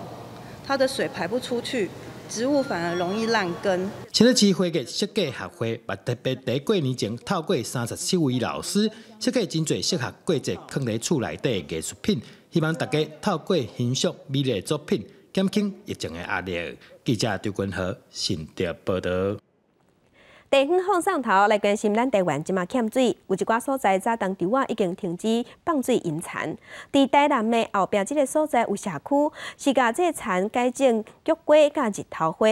Speaker 16: 它的水排不出去。植物反而容易爛根。
Speaker 13: 新北市花藝設計學會嘛特別佇過年前透過37位老師設計真濟適合過節囥佇厝內底的藝術品，希望大家透過欣賞美麗作品，減輕疫情的壓力。記者張君和新竹報導。
Speaker 1: 地方放送頭來關心咱台灣這馬欠水，有一寡所在早冬稻仔已經停止放水淹田。佇台南的後壁這个所在有社區，是共這个田改種菊花佮日頭花，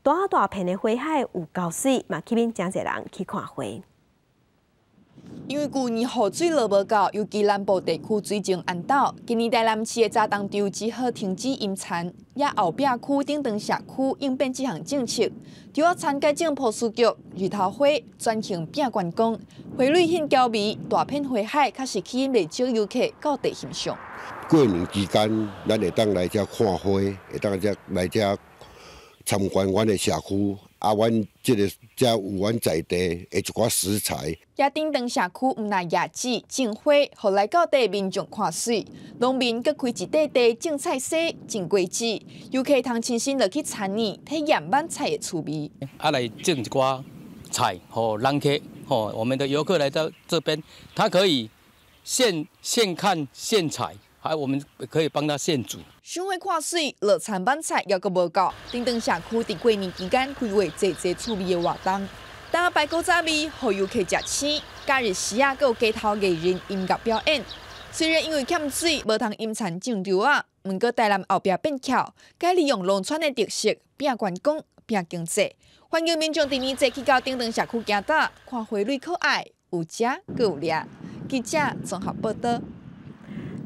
Speaker 1: 大大片的花海有夠媠，嘛吸引誠濟人去看花。
Speaker 3: 因為舊年雨水落無夠，尤其南部地區水情絚斗，今年台南市的早冬稻只好停止淹田，也後壁區頂長社區應變這項政策，稻仔田改種波斯菊、日頭花，轉型變觀光，花蕊很嬌美，大片花海確實吸引袂少遊客到地欣賞。
Speaker 5: 過年期間，咱會當來遮看花，會當遮來遮參觀阮的社區。啊，阮這个遮有阮在地的一寡食材。
Speaker 3: 也頂長社區毋但野子種花，予來到地民眾看媠。農民閣開一塊地種菜薀、種果子，遊客通親身落去參與，體驗挽菜的趣味。
Speaker 17: 啊，來種一寡菜，予人客，吼，我們的遊客來到這邊，他可以現看現採。還我們可以幫他現煮。
Speaker 3: 賞花看媠，落田挽菜猶閣無夠。頂長社區佇過年期間規劃濟濟趣味的活動，當擺古早味，予遊客食青。假日時啊，閣有街頭藝人音樂表演。雖然因為欠水，無通淹田種稻仔，毋過台南後壁變巧，改利用農村的特色，變觀光、變經濟。歡迎民眾佇年節去到頂長社區行搭，看花蕊可愛，有食閣有掠。記者綜合報導。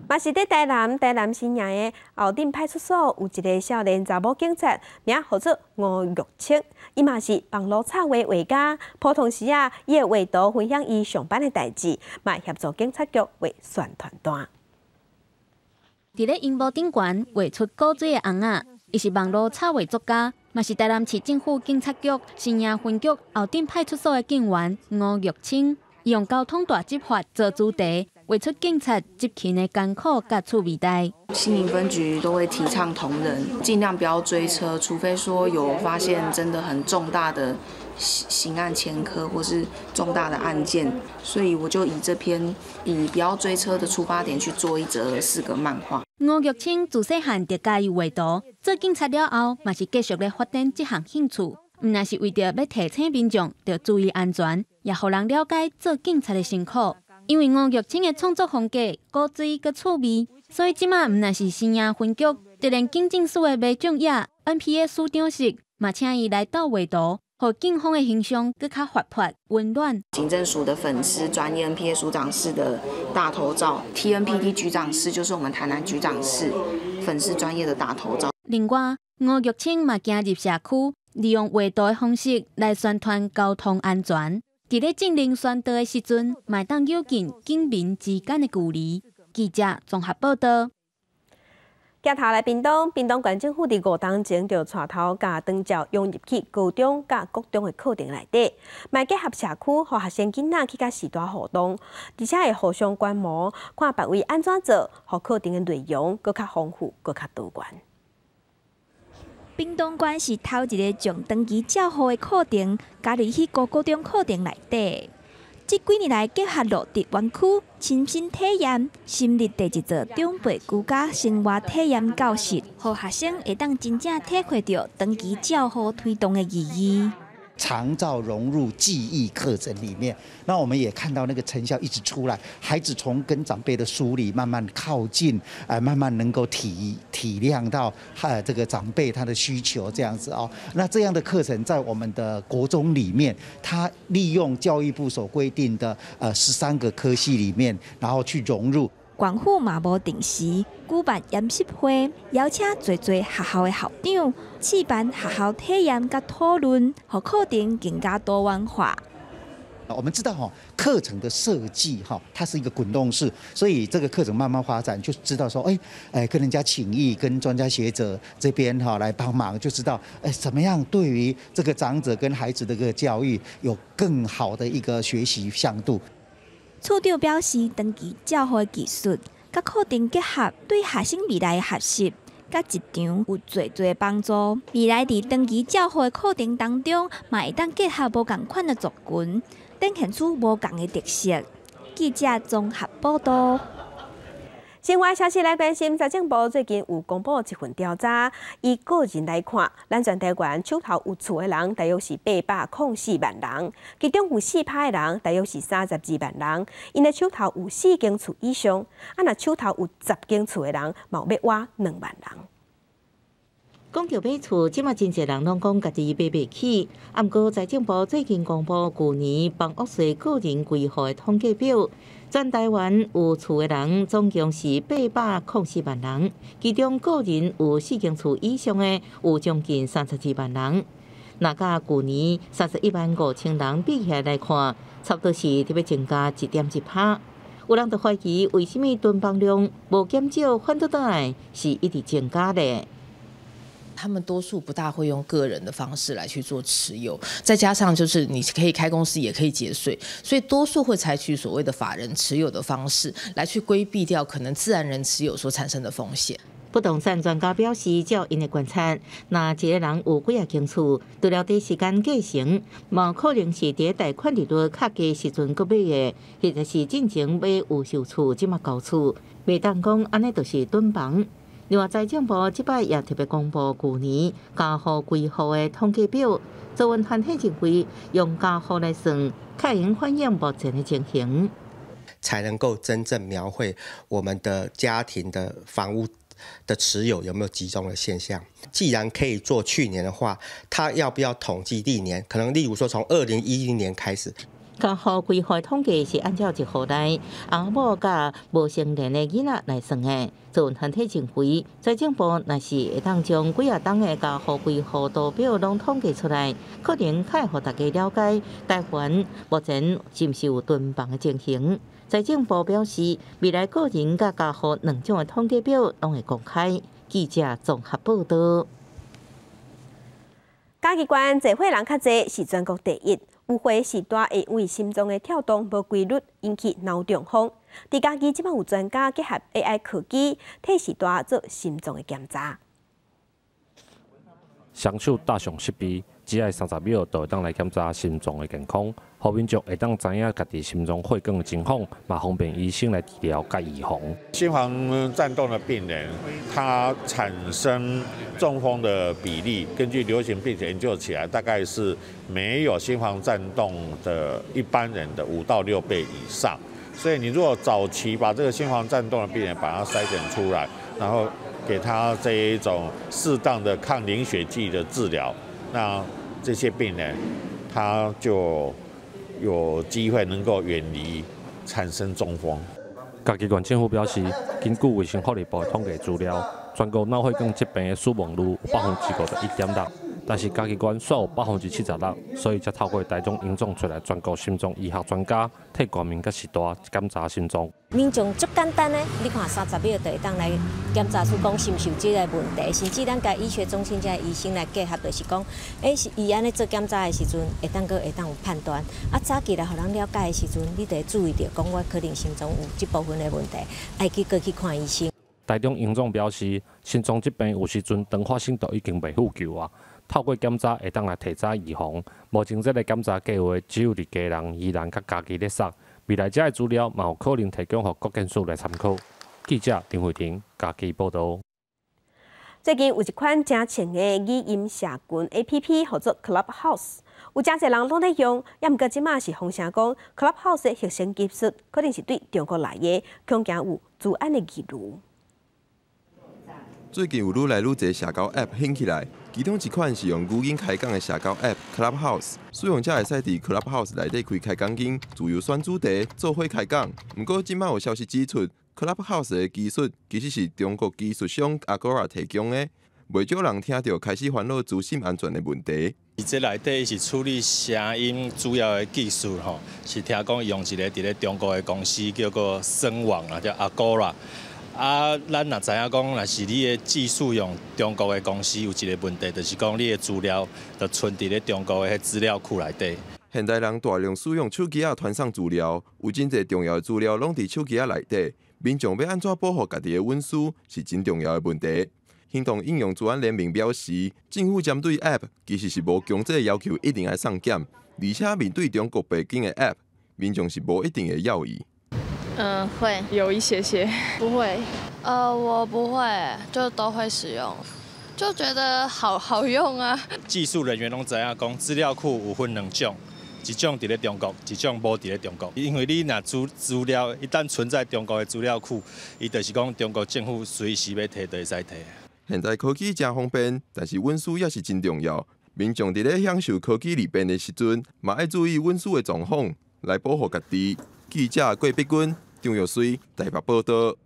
Speaker 1: 嘛是佇台南，台南新營的後鎮派出所有一个少年查某警察，名號做吳玉清，伊嘛是網路插畫畫家。普通時啊，伊會畫圖分享伊上班的代誌，嘛協助警察局畫宣傳單。
Speaker 18: 佇咧螢幕頂懸畫出古錐的尪仔，伊是網路插畫作家，嘛是台南市政府警察局新營分局後鎮派出所的警員吳玉清，伊用交通大執法做主題。畫出警察執勤的艱苦佮趣味代。
Speaker 19: 新營分局都會提倡同仁盡量不要追車，除非說有發現真的很重大的刑案前科或是重大的案件，所以我就以這篇以不要追車的出發點去做一則四格漫畫。
Speaker 18: 吳玉清自細漢就佮意畫圖，做警察了後，嘛是繼續咧發展這項興趣。毋但是為著欲提醒民眾著注意安全，也予人了解做警察的辛苦。因為吳玉清的創作風格古錐閣趣味，所以這馬毋但是新營分局，就連警政署的馬將也 NPA 署長室嘛，請伊來鬥畫圖，予警方的形象閣較活潑溫暖。
Speaker 19: 警政署的粉絲專頁 NPA 署長室的大頭照，TNPD 局長室就是我們台南局長室粉絲專頁的大頭照。
Speaker 18: 另外，吳玉清嘛行入社區，利用畫圖的方式來宣傳交通安全。佇咧進行宣導的時陣，嘛會當有近警民之間的距離。記者綜合報導。
Speaker 1: 鏡頭來屏東，屏東縣政府佇五冬前就帶頭共長照融入去高中佮國中的課程內底，嘛結合社區，予學生囡仔去佮序大互動，而且會互相觀摩，看別位按怎做，予課程的內容閣較豐富，閣較多元。
Speaker 20: 屏東縣是頭一个將長期照護的課程加入去高高中課程內底。這幾年來結合落佇園區親身體驗，成立第一座長輩居家生活體驗教室，予學生會當真正體會著長期照護推動的意義。
Speaker 21: 長照融入記憶課程裡面，那我們也看到那個成效一直出來，孩子從跟長輩的疏離慢慢靠近，慢慢能夠體諒到這個長輩他的需求這樣子哦。那這樣的課程在我們的國中裡面，他利用教育部所規定的13個科系裡面，然後去融入。
Speaker 20: 縣府嘛無定時舉辦研習會，邀請濟濟學校的校長，試辦學校體驗佮討論，予課程更加多元化。
Speaker 21: 我們知道哈，課程的設計哈，它是一個滾動式，所以這個課程慢慢發展，就知道說，哎，跟人家請益，跟專家學者這邊哈來幫忙，就知道，哎，怎麼樣對於這個長者跟孩子的這個教育有更好的一個學習向度。
Speaker 20: 處長表示，長期照護技術佮課程結合，對學生未來的學習佮職場有濟濟幫助。未來佇長期照護的課程當中，嘛會當結合無仝款的族群，展現出無仝的特色。記者綜合報導。
Speaker 1: 新闻消息來關心，財政部最近有公布一份調查，以個人來看，咱全台灣手頭有厝的人大約是804萬人，其中有4%的人，大約是32萬人，𪜶的手頭有四間厝以上，啊，若手頭有10間厝的人，嘛有欲倚2萬人。
Speaker 2: 講著買厝，這馬真濟人攏講家己買袂起。啊，毋過財政部最近公布舊年房屋稅個人歸戶的統計表，全台灣有厝的人總共是804萬人，其中個人有四間厝以上的有將近32萬人。若佮舊年31萬5千人比起來來看，差不多是佇欲增加1.1%。有人就懷疑，為啥物囤房量無減少，反倒轉來是一直增加咧？
Speaker 7: 他們多數不大會用個人的方式來去做持有，再加上就是你可以開公司，也可以節稅，所以多數會採取所謂的法人持有的方式來去規避掉可能自然人持有所產生的風險。
Speaker 2: 不動產專家表示，照𪜶的觀察，若一個人有幾仔間厝，除了短時間繼承，嘛可能是佇貸款利率較低時陣閣買的，或者是進前買預售厝，這馬交厝，袂當講按呢就是囤房。另外，財政部這擺也特別公布舊年家戶歸戶的統計表，做運團體認為用家戶來算，較會用反映目前的情形，
Speaker 8: 才能夠真正描繪我們的家庭的房屋的持有有沒有集中的現象。既然可以做去年的話，他要不要統計歷年？可能例如說從2010年開始。
Speaker 2: 家戶歸戶統計是按照一戶內翁某佮無成年的囡仔來算的。做團體認為，財政部若是會當將幾仔冬的家戶歸戶圖表攏統計出來，可能較會予大家了解台灣目前是毋是有囤房的情形。財政部表示，未來個人佮家戶兩種的統計表攏會公開。記者綜合報導。
Speaker 1: 嘉義縣濟歲人較濟，是全國第一。有歲序大會因為心臟的跳動無規律，引起腦中風。佇嘉義這擺有專家結合 AI 科技，替序大做心臟的檢查。
Speaker 12: 雙手搭上設備，只愛30秒就會當來檢查心臟的健康，予民眾會當知影家己心臟血管的情況，嘛方便醫生來治療佮預防。
Speaker 22: 心房顫動的病人，他產生中風的比例，根據流行病學研究起來，大概是沒有心房顫動的一般人的5到6倍以上。所以你如果早期把這個心房顫動的病人把它篩選出來，然後給他這一種適當的抗凝血劑的治療，那這些病人他就有機會能夠遠離產生中風。
Speaker 12: 嘉義縣政府表示，根據衛生福利部的統計資料，全國腦血管疾病的死亡率有51.6%，但是嘉義縣煞有76%，所以才透過台中榮總揣來全國心臟醫學專家，替國民佮序大檢查心臟。
Speaker 23: 民眾足簡單的，你看30秒就會當來檢查出講是毋是有這个問題，甚至咱佮醫學中心這醫生來結合，就是講，是伊按呢做檢查的時陣，會當閣會當有判斷。啊，早期來予人了解的時陣，你就會注意著，講我可能心臟有這部分的問題，愛去閣去看醫生。
Speaker 12: 台中榮總表示，心臟疾病有時陣當發生就已經袂復救啊。透過檢查會當來提早預防。目前這个檢查計劃只有佇基隆、宜蘭佮嘉義咧實，未來這个資料嘛有可能提供予國健署來參考。記者林慧婷嘉義報導。
Speaker 1: 最近有一款誠穿的語音社群 APP，號做 Clubhouse，有誠濟人攏咧用，也毋過這馬是風聲講 Clubhouse 的核心技術可能是對中國來的，恐驚有資安的疑慮。
Speaker 24: 最近有愈來愈濟社交 App 興起來，其中一款是用語音開講的社交 App Clubhouse。使用者會使佇 Clubhouse 內底開開講間，自由選主題，做伙開講。毋過，這馬有消息指出，Clubhouse 的技術其實是中國技術商 Agora 提供的，袂少人聽著開始煩惱資訊安全的問題。
Speaker 25: 這內底是處理聲音主要的技術吼，是聽講用一个佇咧中國的公司叫做聲網啊，叫 Agora。啊，咱若知影講，若是你的技術用中國的公司，有一个問題，就是講你的資料就存佇咧中國的彼資料庫內底。
Speaker 24: 現代人大量使用手機仔傳送資料，有真濟重要的資料攏佇手機仔內底。民眾欲按怎保護家己的隱私，是真重要的問題。行動應用資安聯盟表示，政府針對 App 其實是無強制要求一定愛送檢，而且面對中國背景的 App，民眾是無一定會猶豫。
Speaker 4: 嗯，會，有一些些。不會。我不會，就都會使用，就覺得好好用啊。
Speaker 25: 技術人員攏知影講，資料庫有分兩種，一種佇咧中國，一種無佇咧中國。因為你若資料一旦存在中國的資料庫，伊就是講中國政府隨時欲提就會使提。
Speaker 24: 現在科技誠方便，但是隱私也是真重要。民眾佇咧享受科技利便的時陣，嘛愛注意隱私的狀況，來保護家己。記者郭碧君、張玉水台北報道。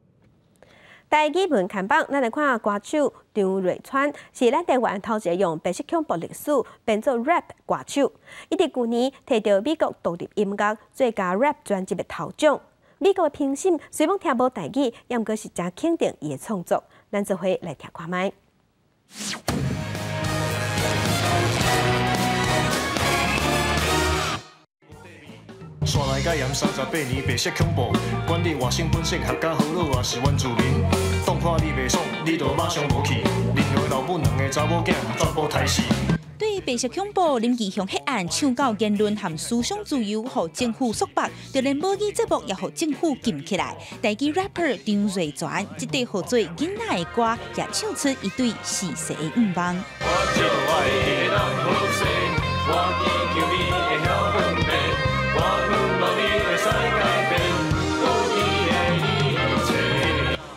Speaker 1: 台語文看榜，咱來看歌手張瑞川，是咱台灣頭一個用白色恐怖歷史編做 rap 歌手。伊佇舊年提著美國獨立音樂最佳 rap 專輯的頭獎。美國的評審雖罔聽無台語，也毋過是誠肯定伊的創作。咱做伙來聽看覓。
Speaker 6: 煞來甲嚴38年白色恐怖，管你外省本省客家河洛抑是原住民，當看你袂爽，你就馬上無去。任何老母兩个查某囝，全部刣死。
Speaker 9: 對白色恐怖林義雄彼案唱到言論和思想自由，予政府束縛，就連母語節目也予政府禁起來。台語 rapper 張瑞全，這塊號做囡仔的歌，也唱出伊對時勢的願望。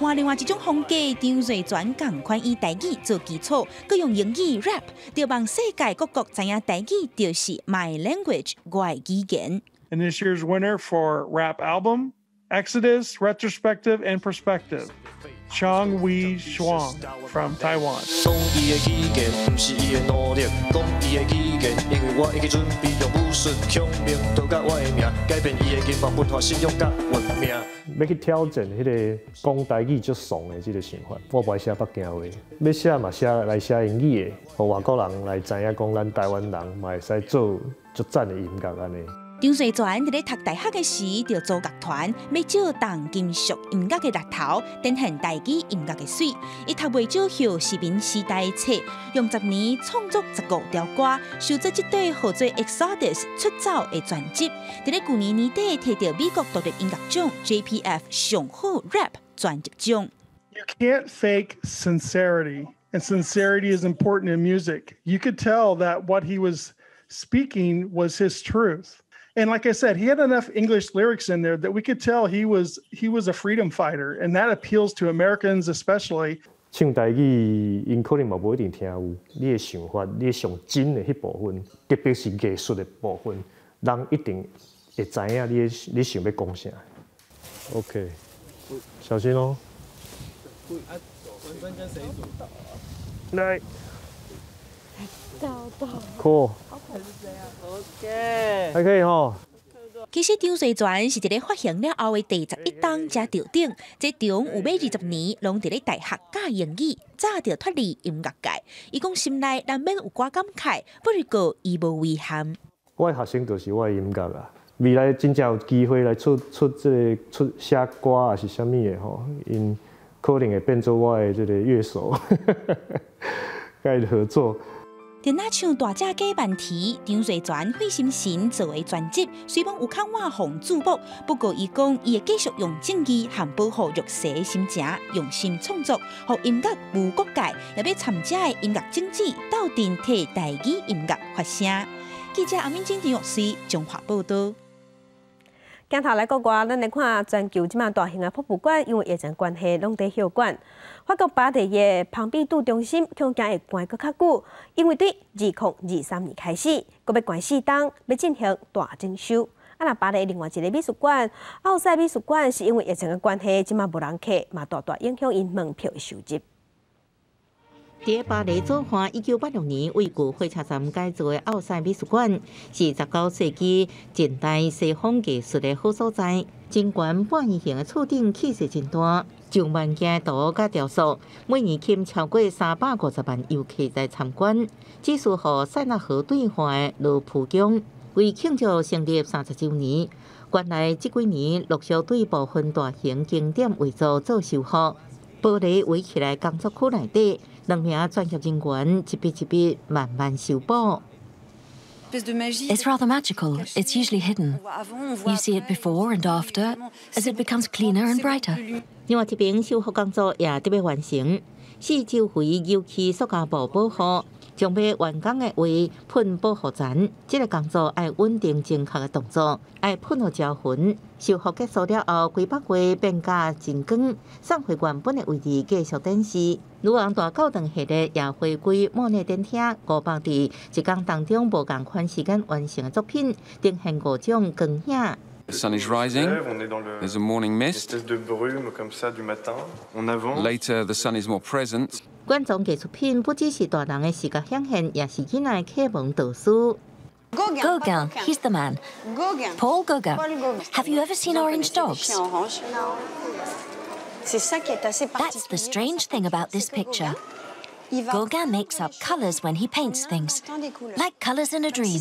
Speaker 9: 換另外一種風格，張瑞全仝款以台語做基礎，閣用英語 rap，就望世界各國知影台語就是 my language，我的語言。
Speaker 10: And this year's winner for rap album, Exodus, Retrospective and Perspective, Chang Wei Shuang from Taiwan。
Speaker 6: 講伊的語言，毋是伊的努力；講伊的語言，因為我已經準備用武術孔明，刀佮我的命，改變伊的金房文化信仰佮運命。
Speaker 11: 欲去挑戰彼个講台語足慫的這个想法，我無愛寫北京話，欲寫嘛寫來寫英語的，予外國人來知影講咱台灣人嘛會使做足讚的音樂按呢。
Speaker 9: 張瑞全佇咧讀大學的時，就組樂團，欲借重金屬音樂的力頭，展現台語音樂的媠。伊讀袂少後殖民時代的冊，用10年創作15條歌，收做這塊號做《Exodus》出走的專輯。佇咧舊年年底，提著美國獨立音樂獎 JPF 上好 Rap 專輯獎。
Speaker 10: You can't fake sincerity, and sincerity is important in music. You could tell that what he was speaking was his truth. And like I said, he had enough English lyrics in there that we could tell he was a freedom fighter, and that appeals to Americans especially.
Speaker 11: 唱台語，𪜶可能嘛無一定聽有。你的想法，你上真的彼部分，特別是藝術的部分，人一定會知影你想欲講啥。OK，小心哦。來。Cool。
Speaker 7: OK，
Speaker 11: 還可以吼。
Speaker 9: 其實張瑞全是佇咧發行了後的第11冬才得獎，這中有欲20年攏佇咧大學教英語，早就脫離音樂界。伊講心內難免有寡感慨，不過伊無遺憾。
Speaker 11: 我的學生就是我的音樂啊，未來真正有機會來出出這个出寫歌抑是啥物的吼，𪜶可能會變做我的這个樂手，佮伊合作。
Speaker 9: 就若像大隻雞問題，張瑞全費心神做的專輯，雖罔有較晚予注目，不過伊講伊會繼續用正義和保護弱勢的心情，用心創作，予音樂無國界，也欲參這的音樂種子鬥陣替台語音樂發聲。記者阿敏晶、張玉穗綜合報導。
Speaker 1: 鏡頭來國外，咱來看全球這馬大型的博物館，因為疫情關係，攏佇休館。法國巴黎的龐畢度中心恐驚會關閣較久，因為對2023年開始，閣欲關四冬，欲進行大整修。啊，若巴黎另外一个美術館奧賽美術館，是因為疫情的關係，這馬無人客，嘛大大影響𪜶門票的收入。
Speaker 2: 佇巴黎左岸，1986年為舊火車站改造的奧賽美術館，是19世紀近代西方藝術的好所在。盡管半圓形的厝頂氣勢真大，上萬件的圖佮雕塑，每年吸引超過350萬遊客來參觀。只輸予塞納河對岸的羅浮宮，為慶祝成立30週年，館內這幾年陸續對部分大型經典畫作做修復，玻璃圍起來工作區內底。兩名專業人員一筆一筆慢慢修補。
Speaker 5: It's rather magical. It's usually hidden. You see it before and after as it becomes cleaner and brighter.
Speaker 2: 另外一邊修復工作也得欲完成，四周圍油漆塑膠布保護，將欲完工的話噴保護層。這个工作愛穩定正確的動作，愛噴予焦勻。修復結束了後，規幅畫變甲真光，送回原本的位置繼續展示。女王大教堂系列也回歸莫內展廳，500佇一工當中無仝款時間完成的作品，呈現五種光影。
Speaker 13: The sun is rising. There's a morning mist. Later, the sun is more present.
Speaker 2: 館藏藝術品不只是大人的視覺顯現，也是囡仔的啟蒙導師。
Speaker 5: Gauguin, he's the man. Paul Gauguin. Have you ever seen orange dogs? That's the strange thing about this picture. Gauguin makes up colors when he paints things, like colors in a dream.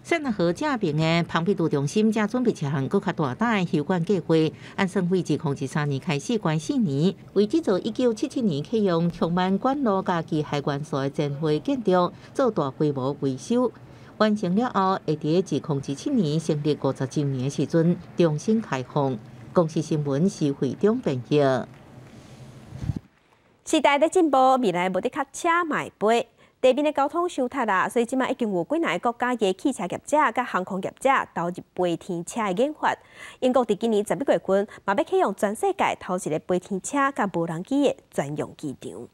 Speaker 2: 塞納河正邊的龐畢度中心正準備一項閣較大膽的休館計劃，按算為2023年開始關4年，為這座1977年啟用充滿管路佮機械元素的前衛建築做大規模維修。完成了後，會佇2027年成立50週年的時陣重新開放。公視新聞是會長編譯。
Speaker 1: 時代咧進步，未來無得卡車嘛會飛，地面的交通傷窒啦，所以這馬已經有幾若個國家的汽車業者佮航空業者投入飛天車的研發。英國佇今年11月份，嘛欲啟用全世界頭一个飛天車佮無人機的專用機場。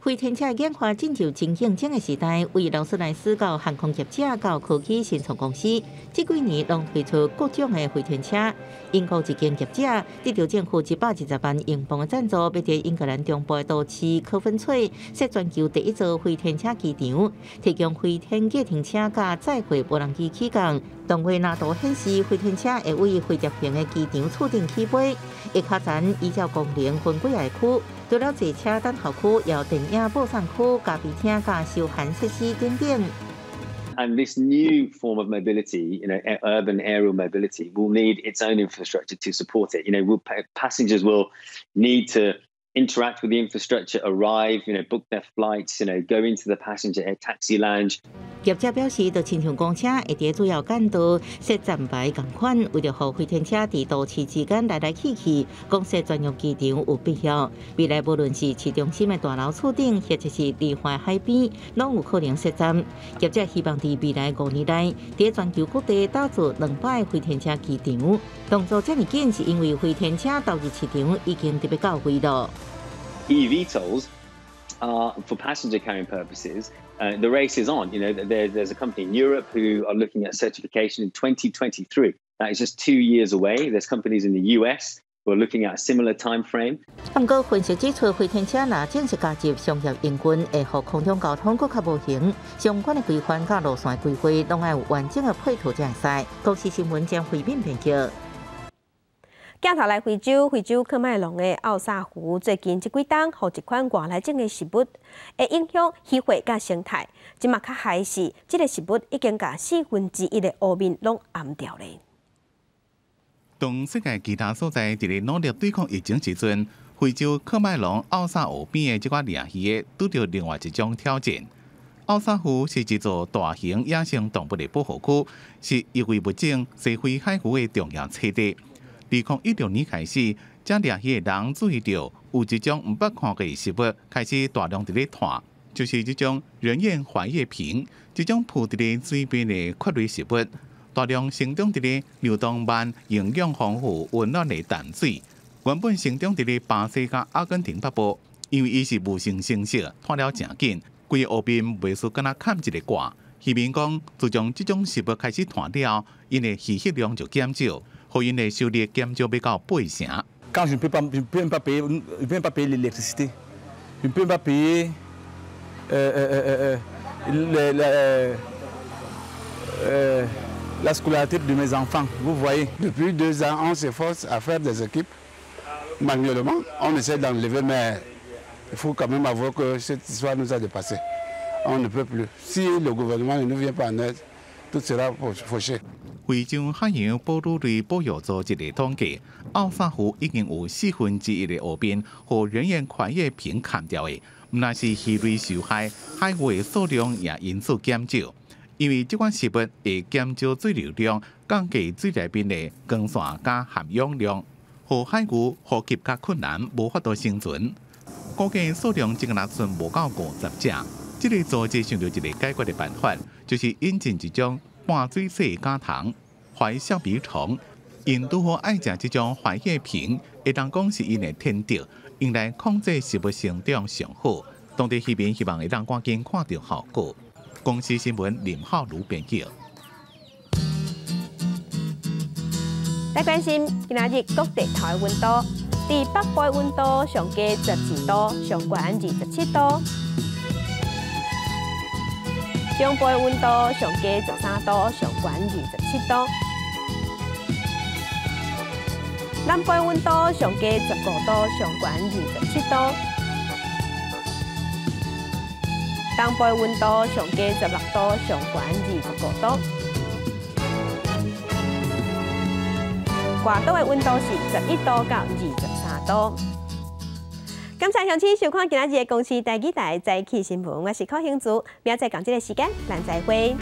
Speaker 2: 飛天車研發進入真競爭的時代，為勞斯萊斯到航空業者到科技新創公司，這幾年攏推出各種的飛天車。英國一間業者得著政府120萬英鎊的贊助，欲佇英格蘭中部的都市科芬翠設全球第一座飛天車機場，提供飛天計程車佮載貨無人機起降。動畫藍圖顯示，飛天車會為飛碟型的機場厝頂起飛，下跤層依照功能分幾个區，除了坐車等候區，也有電影播放區、咖啡廳佮休閒設施等等。
Speaker 14: And this new form of mobility, urban aerial mobility, will need its own infrastructure to support it. Passengers will need to interact with the infrastructure, arrive, book their flights, go into the passenger air taxi lounge.
Speaker 2: 業者表示，就親像公車會佇主要幹道設站牌仝款，為著予飛天車佇都市之間來來去去，講設專用機場有必要。未來無論是市中心的大樓厝頂，或者是離岸海邊，攏有可能設站。業者希望佇未來5年內，佇全球各地打造200個飛天車機場。動作這麼緊，是因為飛天車投入市場已經特別到位了。
Speaker 14: eVTOLs are for passenger carrying purposes. The race is on. There's a company in Europe who are looking at certification in 2023. That is just 2 years away. There's companies in the US who are looking at a similar time frame.
Speaker 2: 不過分析指出，飛天車若正式加入商業營運，會予空中交通閣較無形，相關的規範佮路線規劃，攏愛有完整的配套才會使。公視新聞將匯編編輯。
Speaker 1: 鏡頭來非洲，非洲喀麥隆的奧薩湖最近這幾冬，予一款外來種的植物會影響漁獲佮生態。這馬較害是，這个植物已經共1/4的湖面攏掩掉咧。
Speaker 15: 當世界其他所在佇咧努力對抗疫情時陣，非洲喀麥隆奧薩湖邊的這寡掠魚的拄著另外一種挑戰。奧薩湖是一座大型野生動物的保護區，是易危物種西非海狐的重要棲地。2016年開始，遮掠魚的人注意著有一種毋捌看過的植物開始大量佇咧湠，就是這種人燕槐葉萍，這種浮佇咧水邊的蕨類植物，大量生長佇咧流動慢、營養豐富、溫暖的淡水。原本生長佇咧巴西佮阿根廷北部，因為伊是無性生殖，湠了誠緊，規个湖面袂輸敢若崁一个蓋。漁民講，自從這種植物開始湠了，𪜶的漁獲量就減少。予𪜶的收入減少欲到八成。
Speaker 16: Quand je ne peux pas payer l'électricité, je ne peux pas payer la scolarité de mes enfants, vous voyez.
Speaker 26: Depuis 2 ans, on s'efforce à faire des équipes. Manuellement, on essaie d'enlever, mais il faut quand même avouer que cette histoire nous a dépassés. On ne peut plus. Si le gouvernement ne nous vient pas en aide, tout sera fauché.
Speaker 15: 非洲海洋哺乳類保育組織的統計，奧薩湖已經有1/4的湖面予人燕槐葉萍崁掉的，毋但是魚類受害，海狐的數量也因此減少。因為這款食物會減少水流量，降低水內面的光線佮含氧量，予海牛呼吸較困難，無法度生存。估計數量只若剩無夠50隻。這個組織想著一個解決的辦法，就是引進一種半水棲甲蟲懷象鼻蟲，𪜶拄好愛食這種懷葉萍，會當講是𪜶的天敵，用來控制植物生長上好。當地漁民希望會當趕緊看著效果。公視新聞林浩如編輯。
Speaker 1: 來關心今仔日各地頭的溫度，佇北部的溫度上低12度，上懸27度；中部的溫度上低13度，上懸27度；南部的溫度上低15度，上懸27度；東部的溫度上低16度，上懸25度。外島的溫度是11度到23度。感謝鄉親收看今仔日的公視台語台早起新聞，我是柯興竹，明仔載仝這个時間，咱再會。